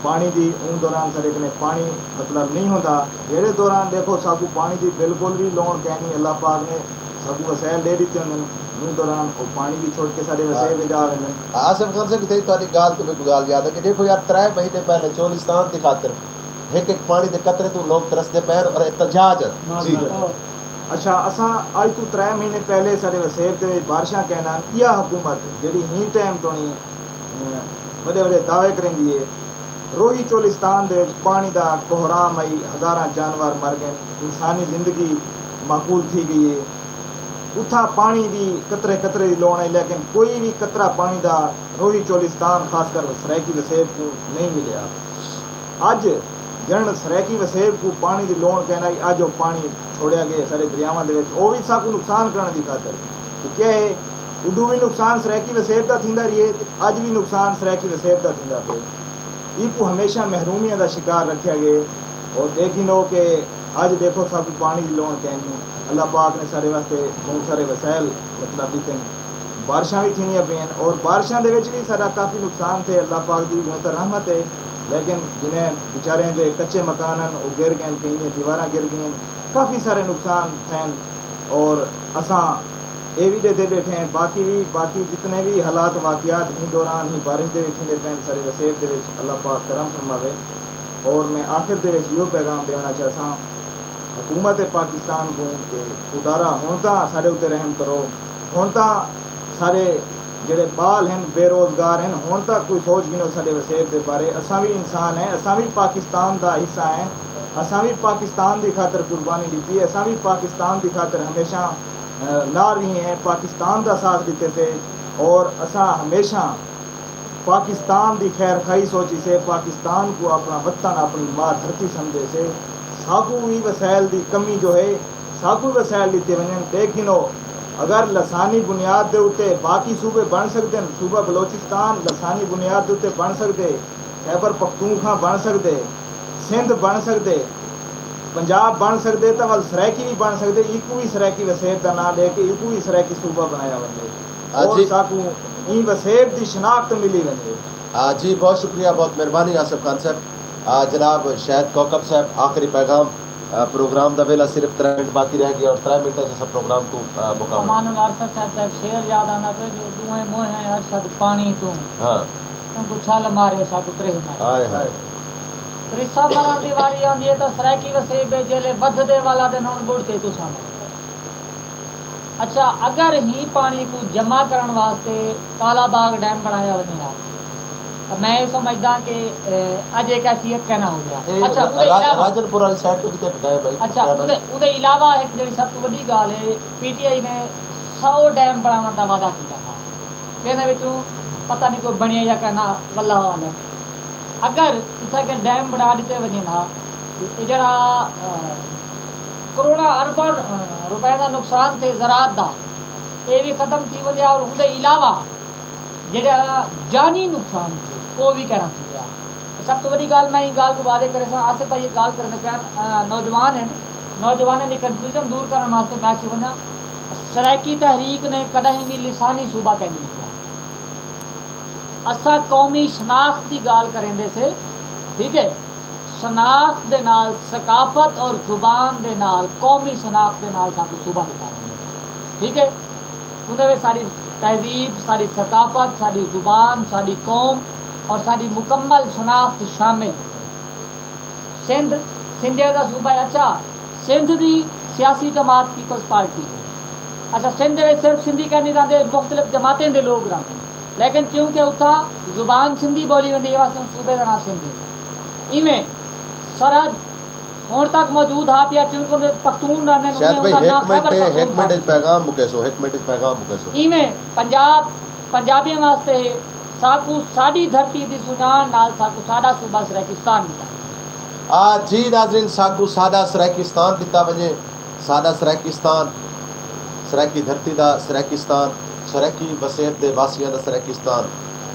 پاݨی دی، اوں دوران ساݙے کنے پاݨی مطلب نہیں ہوندا۔ جیڑھے دوران ݙیکھو ساکوں پاݨی دی بالکل وی لوڑ کائنی، اللہ پاک نے ساکوں وسائل ݙے ݙتے ہوندن، اوں دوران او پاݨی وی چھوڑ کے ساݙے وسائل وچ آ ویندن۔ آصف خان صاحب، اتھے تہاݙی ڳالھ توں میکوں ڳالھ یاد ہے کہ ݙیکھو یار، ترے مہینے پہلے چولستان دی خاطر ہک ہک پاݨی دے قطرے توں لوک ترسدے پئن اور احتجاج ہے۔ جی۔ اچھا، اساں اڄ توں ترے مہینے پہلے ساݙے وسیب تے بارشاں کائنان، ایہا حکومت جیڑھی ہیں ٹائم تونی، اے، وݙے وݙے دعوے کریندی ہے، روہی چولستان دے وچ پاݨی دا کوہرام آئی، ہزاراں جانور مر ڳئن، انسانی زندگی معقول تھی ڳئی ہے۔ اتھاں پاݨی دی قطرے قطرے دی لوڑ ہے، لیکن کوئی وی قطرہ پاݨی دا روہی چولستان، خاص کر سرائیکی وسیب کوں نہیں ملیا۔ اڄ جݨ سرائیکی وسیب کوں پاݨی دی لوڑ کائنائی، اڄ او پاݨی چھوڑیا ڳئے سارے دریاواں دے وچ، او وی ساکوں نقصان کرݨ دی خاطر۔ تے کیا ہے، اݙوں وی نقصان سرائیکی وسیب دا تھیندا رہیے تے اڄ وی نقصان سرائیکی وسیب دا تھیندا پئے۔ ایکوں ہمیشہ محرومیاں دا شکار رکھیا ڳئے۔ اور ݙیکھینو کہ اڄ ݙیکھو ساکوں پاݨی دی لوڑ کائنی، اللہ پاک نے ساݙے واسطے ٻہوں سارے وسائل مطلب ݙتے ہن۔ بارشاں وی تھیندیاں پئین اور بارشاں دے وچ وی ساݙا کافی نقصان تھئے، اللہ پاک دی ٻہوں تاں رحمت ہے، لیکن جنہیں بیچاریاں دے کچے مکان ہن او گر ڳئن، کہیں دیاں دیواراں گر ڳئین، کافی سارے نقصان تھئن۔ اور اساں اے وی ݙیہدے ٻیٹھے ہیں، باقی وی، باقی جتنے وی حالات واقعات ہیں دوران ہی بارش دے وچ تھیندے پئن، سارے وسیب دے وچ اللہ پاک کرم فرماوے۔ اور میں آخر دے وچ ایہو پیغام ݙیوݨا چاہساں حکومت پاکستان کوں کہ خدارا ہݨ تاں ساݙے اتے رحم کرو، ہݨ تاں سارے جیڑھے ٻال ہن بے روزگار ہن، ہݨ تاں کوئی سوچ گھنو ساݙے وسیب دے بارے۔ اساں وی انسان ہیں، اساں وی پاکستان دا حصہ ہیں، اساں وی پاکستان دی خاطر قربانی ݙتی ہے، اساں وی پاکستان دی خاطر ہمیشہ، اے، نال رہے ہیں، پاکستان دا ساتھ ݙتے سے اور اساں ہمیشہ پاکستان دی خیر خواہی سوچیسے، پاکستان کوں اپݨا وطن، اپݨی ماء دھرتی سمجھیسے۔ ساکوں وی وسائل دی کمی جو ہے، ساکوں وی وسائل ݙتے ونڄن۔ لیکن او اگر لسانی بنیاد دے اتے باقی صوبے بݨ سڳدن، صوبہ بلوچستان لسانی بنیاد دے اتے بݨ سڳدے، خیبر پختونخوا بݨ سڳدے، سندھ بݨ سڳدے، پنجاب بݨ سڳدے، تاں ول سرائیکی وی بݨ سڳدے، ایکوں وی سرائیکی وسیب دا ناں ݙے کے ایکوں وی سرائیکی صوبہ بݨایا ونڄے۔ ہاں اور جی۔ ساکوں ایں وسیب دی شناخت ملی ونڄے۔ ہاں جی، بہت شکریہ، بہت مہربانی آصف خان صاحب۔ آ، جناب شاہد کوکب صاحب، آخری پیغام۔ آ، پروگرام دا ویلا صرف ترے منٹ باقی رہ گیا اور ترے منٹ اساں پروگرام کو، آ، مکمل۔ امان الارسد صاحب دا ہک شعر یاد آندا پئے جو ݙوہیں موہیں ارشد پاݨی توں، ہاں۔ توں کو چھل مارے ساکو تریہہ مارے۔ ہائے ہائے۔ رسا مرݨ دی واری آندی ہے تاں سرائیکی وسیب ہے، جیلے ودھدے والا دے نون ٻڑ کے تساں مرو۔ اچھا، اگر ہی پاݨی کوں جمع کرݨ واسطے کالا باغ ڈیم بݨایا ونڄے ہا، تاں میں اے سمجھداں کہ، اے، اڄ اے کیفیت کائنا ہوندی ہا۔ اے اچھا، اوندے را-، علاوہ، راجن پور والی سائیڈ تے وی تے ڈیم ہے۔ اچھا، ڈیم ہے۔ اوندے، اوندے علاوہ ہک جیڑھی سب توں وݙی ڳالھ ہے، پی ٹی آئی نے سو ڈیم بݨاوݨ دا وعدہ کیتا ہا۔ جنہاں وچوں پتہ نہیں کوئی بݨیا یا کائنا، واللہ اعلم۔ اگر اتھاں کے ڈیم بݨا ݙتے ونڄن ہا، تے اے جیڑھا، آ، کروڑاں ارباں، آ، روپے دا نقصان تھئے زراعت دا، اے وی ختم تھی ونڄے، اور اوندے علاوہ جیڑھا جانی نقصان تھئے، او وی کائنا تھی ونڄے۔ سب توں وݙی ڳالھ، میں ایں ڳالھ کوں واضح کریساں، آصف بھائی ہک ڳالھ کریندے پئے ہن، آ، نوجوان ہن، نوجواناں دی کنفیوژن دور کرݨ واسطے میں آکھیساں ونڄاں، سرائیکی تحریک نے کݙاہیں وی لسانی صوبہ کائنی ݙتا۔ اساں قومی شناخت دی ڳالھ کریندے سے، ٹھیک ہے، شناخت دے نال، ثقافت اور زبان دے نال، قومی شناخت دے نال ساکوں صوبہ ݙتا ویندے، ٹھیک ہے۔ اوندے وچ ساݙی تہذیب، ساݙی ثقافت، ساݙی زبان، ساݙی قوم اور ساݙی مکمل شناخت شامل ہے۔ سندھ، سندھیاں دا صوبہ ہے۔ اچھا، سندھ دی سیاسی جماعت پیپلز پارٹی ہے۔ اچھا، سندھ دے وچ صرف سندھی کائنی رہندے، مختلف جماعتیں دے لوگ رہندے، لیکن کیونکہ اتھاں زبان سندھی ٻولی ویندی ہے، واسطے صوبے دا ناں سندھ ہے۔ ایویں سرحد ہݨ تک موجود ہا پیا، کیونکہ اوندے پختون رہندے ہن، شاہد اوندے بھائی، اوندا ناں ہک منٹ، خیبر ہک منٹ پختونخوا۔ وچ پیغام مکیسو، ہک منٹ وچ پیغام مکیسو۔ ایویں پنجاب، پنجابیاں واسطے ہے، ساکوں ساݙی دھرتی دی سنڄاݨ نال ساکوں ساݙا صوبہ سرائیکستان ݙتا ونڄے۔ آ جی ناظرین، ساکوں ساݙا سرائیکستان ݙتا ونڄے، ساݙا سرائیکستان، سرائیکی دھرتی دا سرائیکستان، سرائیکی وسیب دے واسیاں دا سرائیکستان۔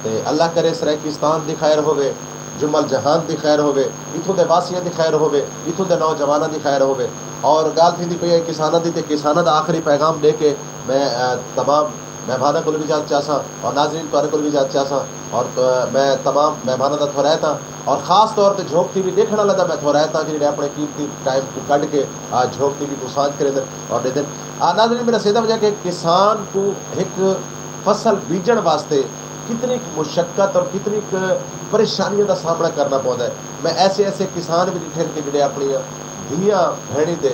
تے اللہ کرے سرائیکستان دی خیر ہووے، جمل جہان دی خیر ہووے، اتھوں دے واسیاں دی خیر ہووے، اتھوں دے نوجواناں دی خیر ہووے۔ اور ڳالھ تھیندی پئی ہے کساناں دی، تے کساناں دا آخری پیغام ݙے کے میں، آ، تمام مہماناں کول وی اجازت چاہساں اور ناظرین تہاݙے کول وی اجازت چاہساں، اور، آ، میں تمام مہماناں دا تھوریت ہاں، اور خاص طور تے جھوک ٹی وی ݙیکھݨ والے دا میں تھوریت ہاں، جیڑھے اپݨے قیمتی ٹائم کوں کڈھ کے، آ، جھوک ٹی وی کوں سانجھ کریندن اور ݙیندن۔ آ، ناظرین، میݙا سیدھا وجہ کہ کسان کوں ہک فصل بیجݨ واسطے کتنی مشقت اور کتنی پریشانیاں دا سامݨا کرݨا پوندا ہے۔ میں ایسے ایسے کسان وی ݙٹھے ہن کہ جیڑھے اپݨیاں دھیاں بھیݨیں دے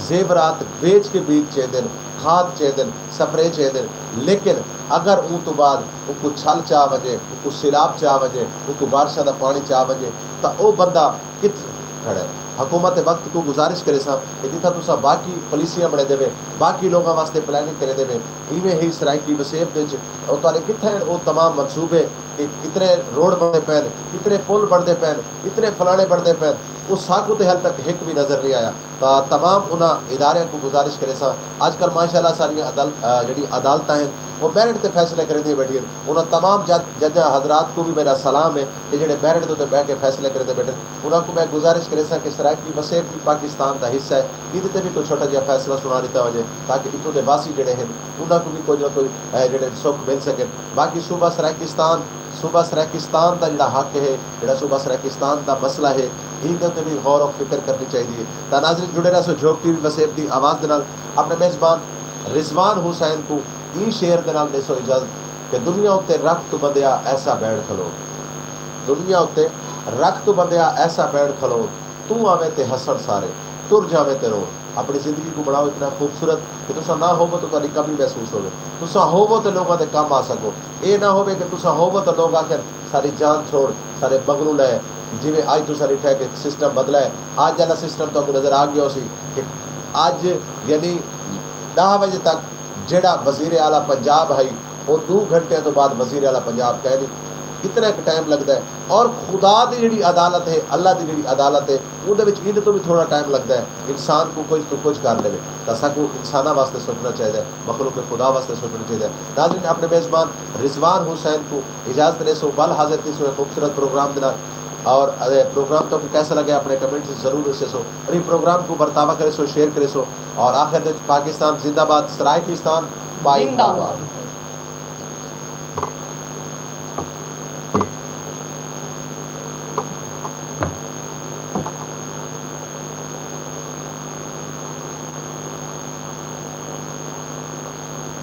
زیورات ویچ کے بیج چیندن، کھاد چیندن، سپرے چیندن، لیکن اگر اوں توں بعد اونکوں چھل چا ونڄے، اونکوں سیلاب چا ونڄے، اونکوں بارشاں دا پاݨی چا ونڄے، تاں او بندہ کتھ کھڑے؟ حکومت وقت کوں گزارش کریساں کہ جتھاں تساں باقی پالیسیاں بݨیندے وے، باقی لوکاں واسطے پلاننگ کریندے وے، ایویں ہی سرائیکی وسیب دے وچ او تہاݙے کتھاں ہن او تمام منصوبے کہ کتنے روڈ بݨدے پئن، کتنے پل بݨدے پئن، کتنے فلاݨے بݨدے پئن، او ساکوں تے حال تک ہک وی نظر نہیں آیا۔ تاں تمام انہاں اداریاں کوں گزارش کریساں، اڄ کل ماشاءاللہ ساݙیاں عدال-، آ، جیڑھیاں عدالتاں ہن، او میرٹ تے فیصلے کریندیاں ٻیٹھیاں ہن۔ انہاں تمام جج، ججاں حضرات کوں وی میݙا سلام ہے کہ جیڑھے میرٹ دے اتے ٻہہ کے فیصلے کریندے ٻیٹھن۔ انہاں کوں میں گزارش کریساں کہ سرائیکی وسیب وی پاکستان دا حصہ ہے، ایندے تے وی کوئی چھوٹا جیہا فیصلہ سݨا ݙتا ونڄے تاکہ اتھوں دے واسی جیڑھے ہن، انہاں کوں وی کوئی نہ کوئی، اے، جیڑھے سکھ مل سڳن۔ باقی صوبہ سرائیکستان، صوبہ سرائیکستان دا جیڑھا حق ہے، جیڑھا صوبہ سرائیکستان دا مسئلہ ہے، ایندے تے وی غور و فکر کرݨی چاہیدی ہے۔ تاں ناظرین، جڑے رہسو جھوک ٹی وی وسیب دی آواز دے نال۔ اپݨے میزبان رضوان حسین کوں ایں شعر دے نال ݙیسو اجازت کہ دنیا اتے رکھ توں بندیا ایسا بیٹھ کھلو، دنیا اتے رکھ توں بندیا ایسا بیٹھ کھلو، توں آویں تے ہسݨ سارے، ٹر جاویں تے روݨ۔ اپݨی زندگی کوں بݨاؤ اتنا خوبصورت کہ تساں نہ ہووو تاں تہاݙی کمی محسوس ہووے، تساں ہووو تے لوکاں دے کم آ سڳو۔ اے نہ ہووے کہ تساں ہووو تاں لوک آکھن، ساݙی جان چھوڑ، ساݙے مگروں لے۔ جیویں اڄ تساں ݙٹھا ہے کہ سسٹم بدلا ہے، اڄ والا سسٹم تہاکوں نظر آ ڳیا ہوسی کہ اڄ، یعنی، ݙاہ وڄے تک جیڑھا وزیر اعلیٰ پنجاب ہئی، او ݙو گھنٹیاں توں بعد وزیر اعلیٰ پنجاب کائنی۔ اتنا ہک ٹائم لڳدا ہے۔ اور خدا دی جیڑھی عدالت ہے، اللہ دی جیڑھی عدالت ہے، اوندے وچ ایندے توں وی تھوڑا ٹائم لڳدا ہے۔ انسان کوں کجھ توں کجھ کر ݙیوے، تاں ساکوں انساناں واسطے سوچݨا چاہیدا ہے، مخلوق خدا واسطے سوچݨا چاہیدا ہے۔ ناظرین، اپݨے میزبان رضوان حسین کوں اجازت ݙیسو، ول حاضر تھیسوں ہک خوبصورت پروگرام دے نال۔ اور اے پروگرام تہاکوں کیسا لڳا، اپݨے کمنٹس ضرور ݙسیسو۔ اور ایں پروگرام کوں ورتاوا کریسو، شیئر کریسو۔ اور آخر دے وچ پاکستان زندہ باد، سرائیکستان بائے زندہ باد۔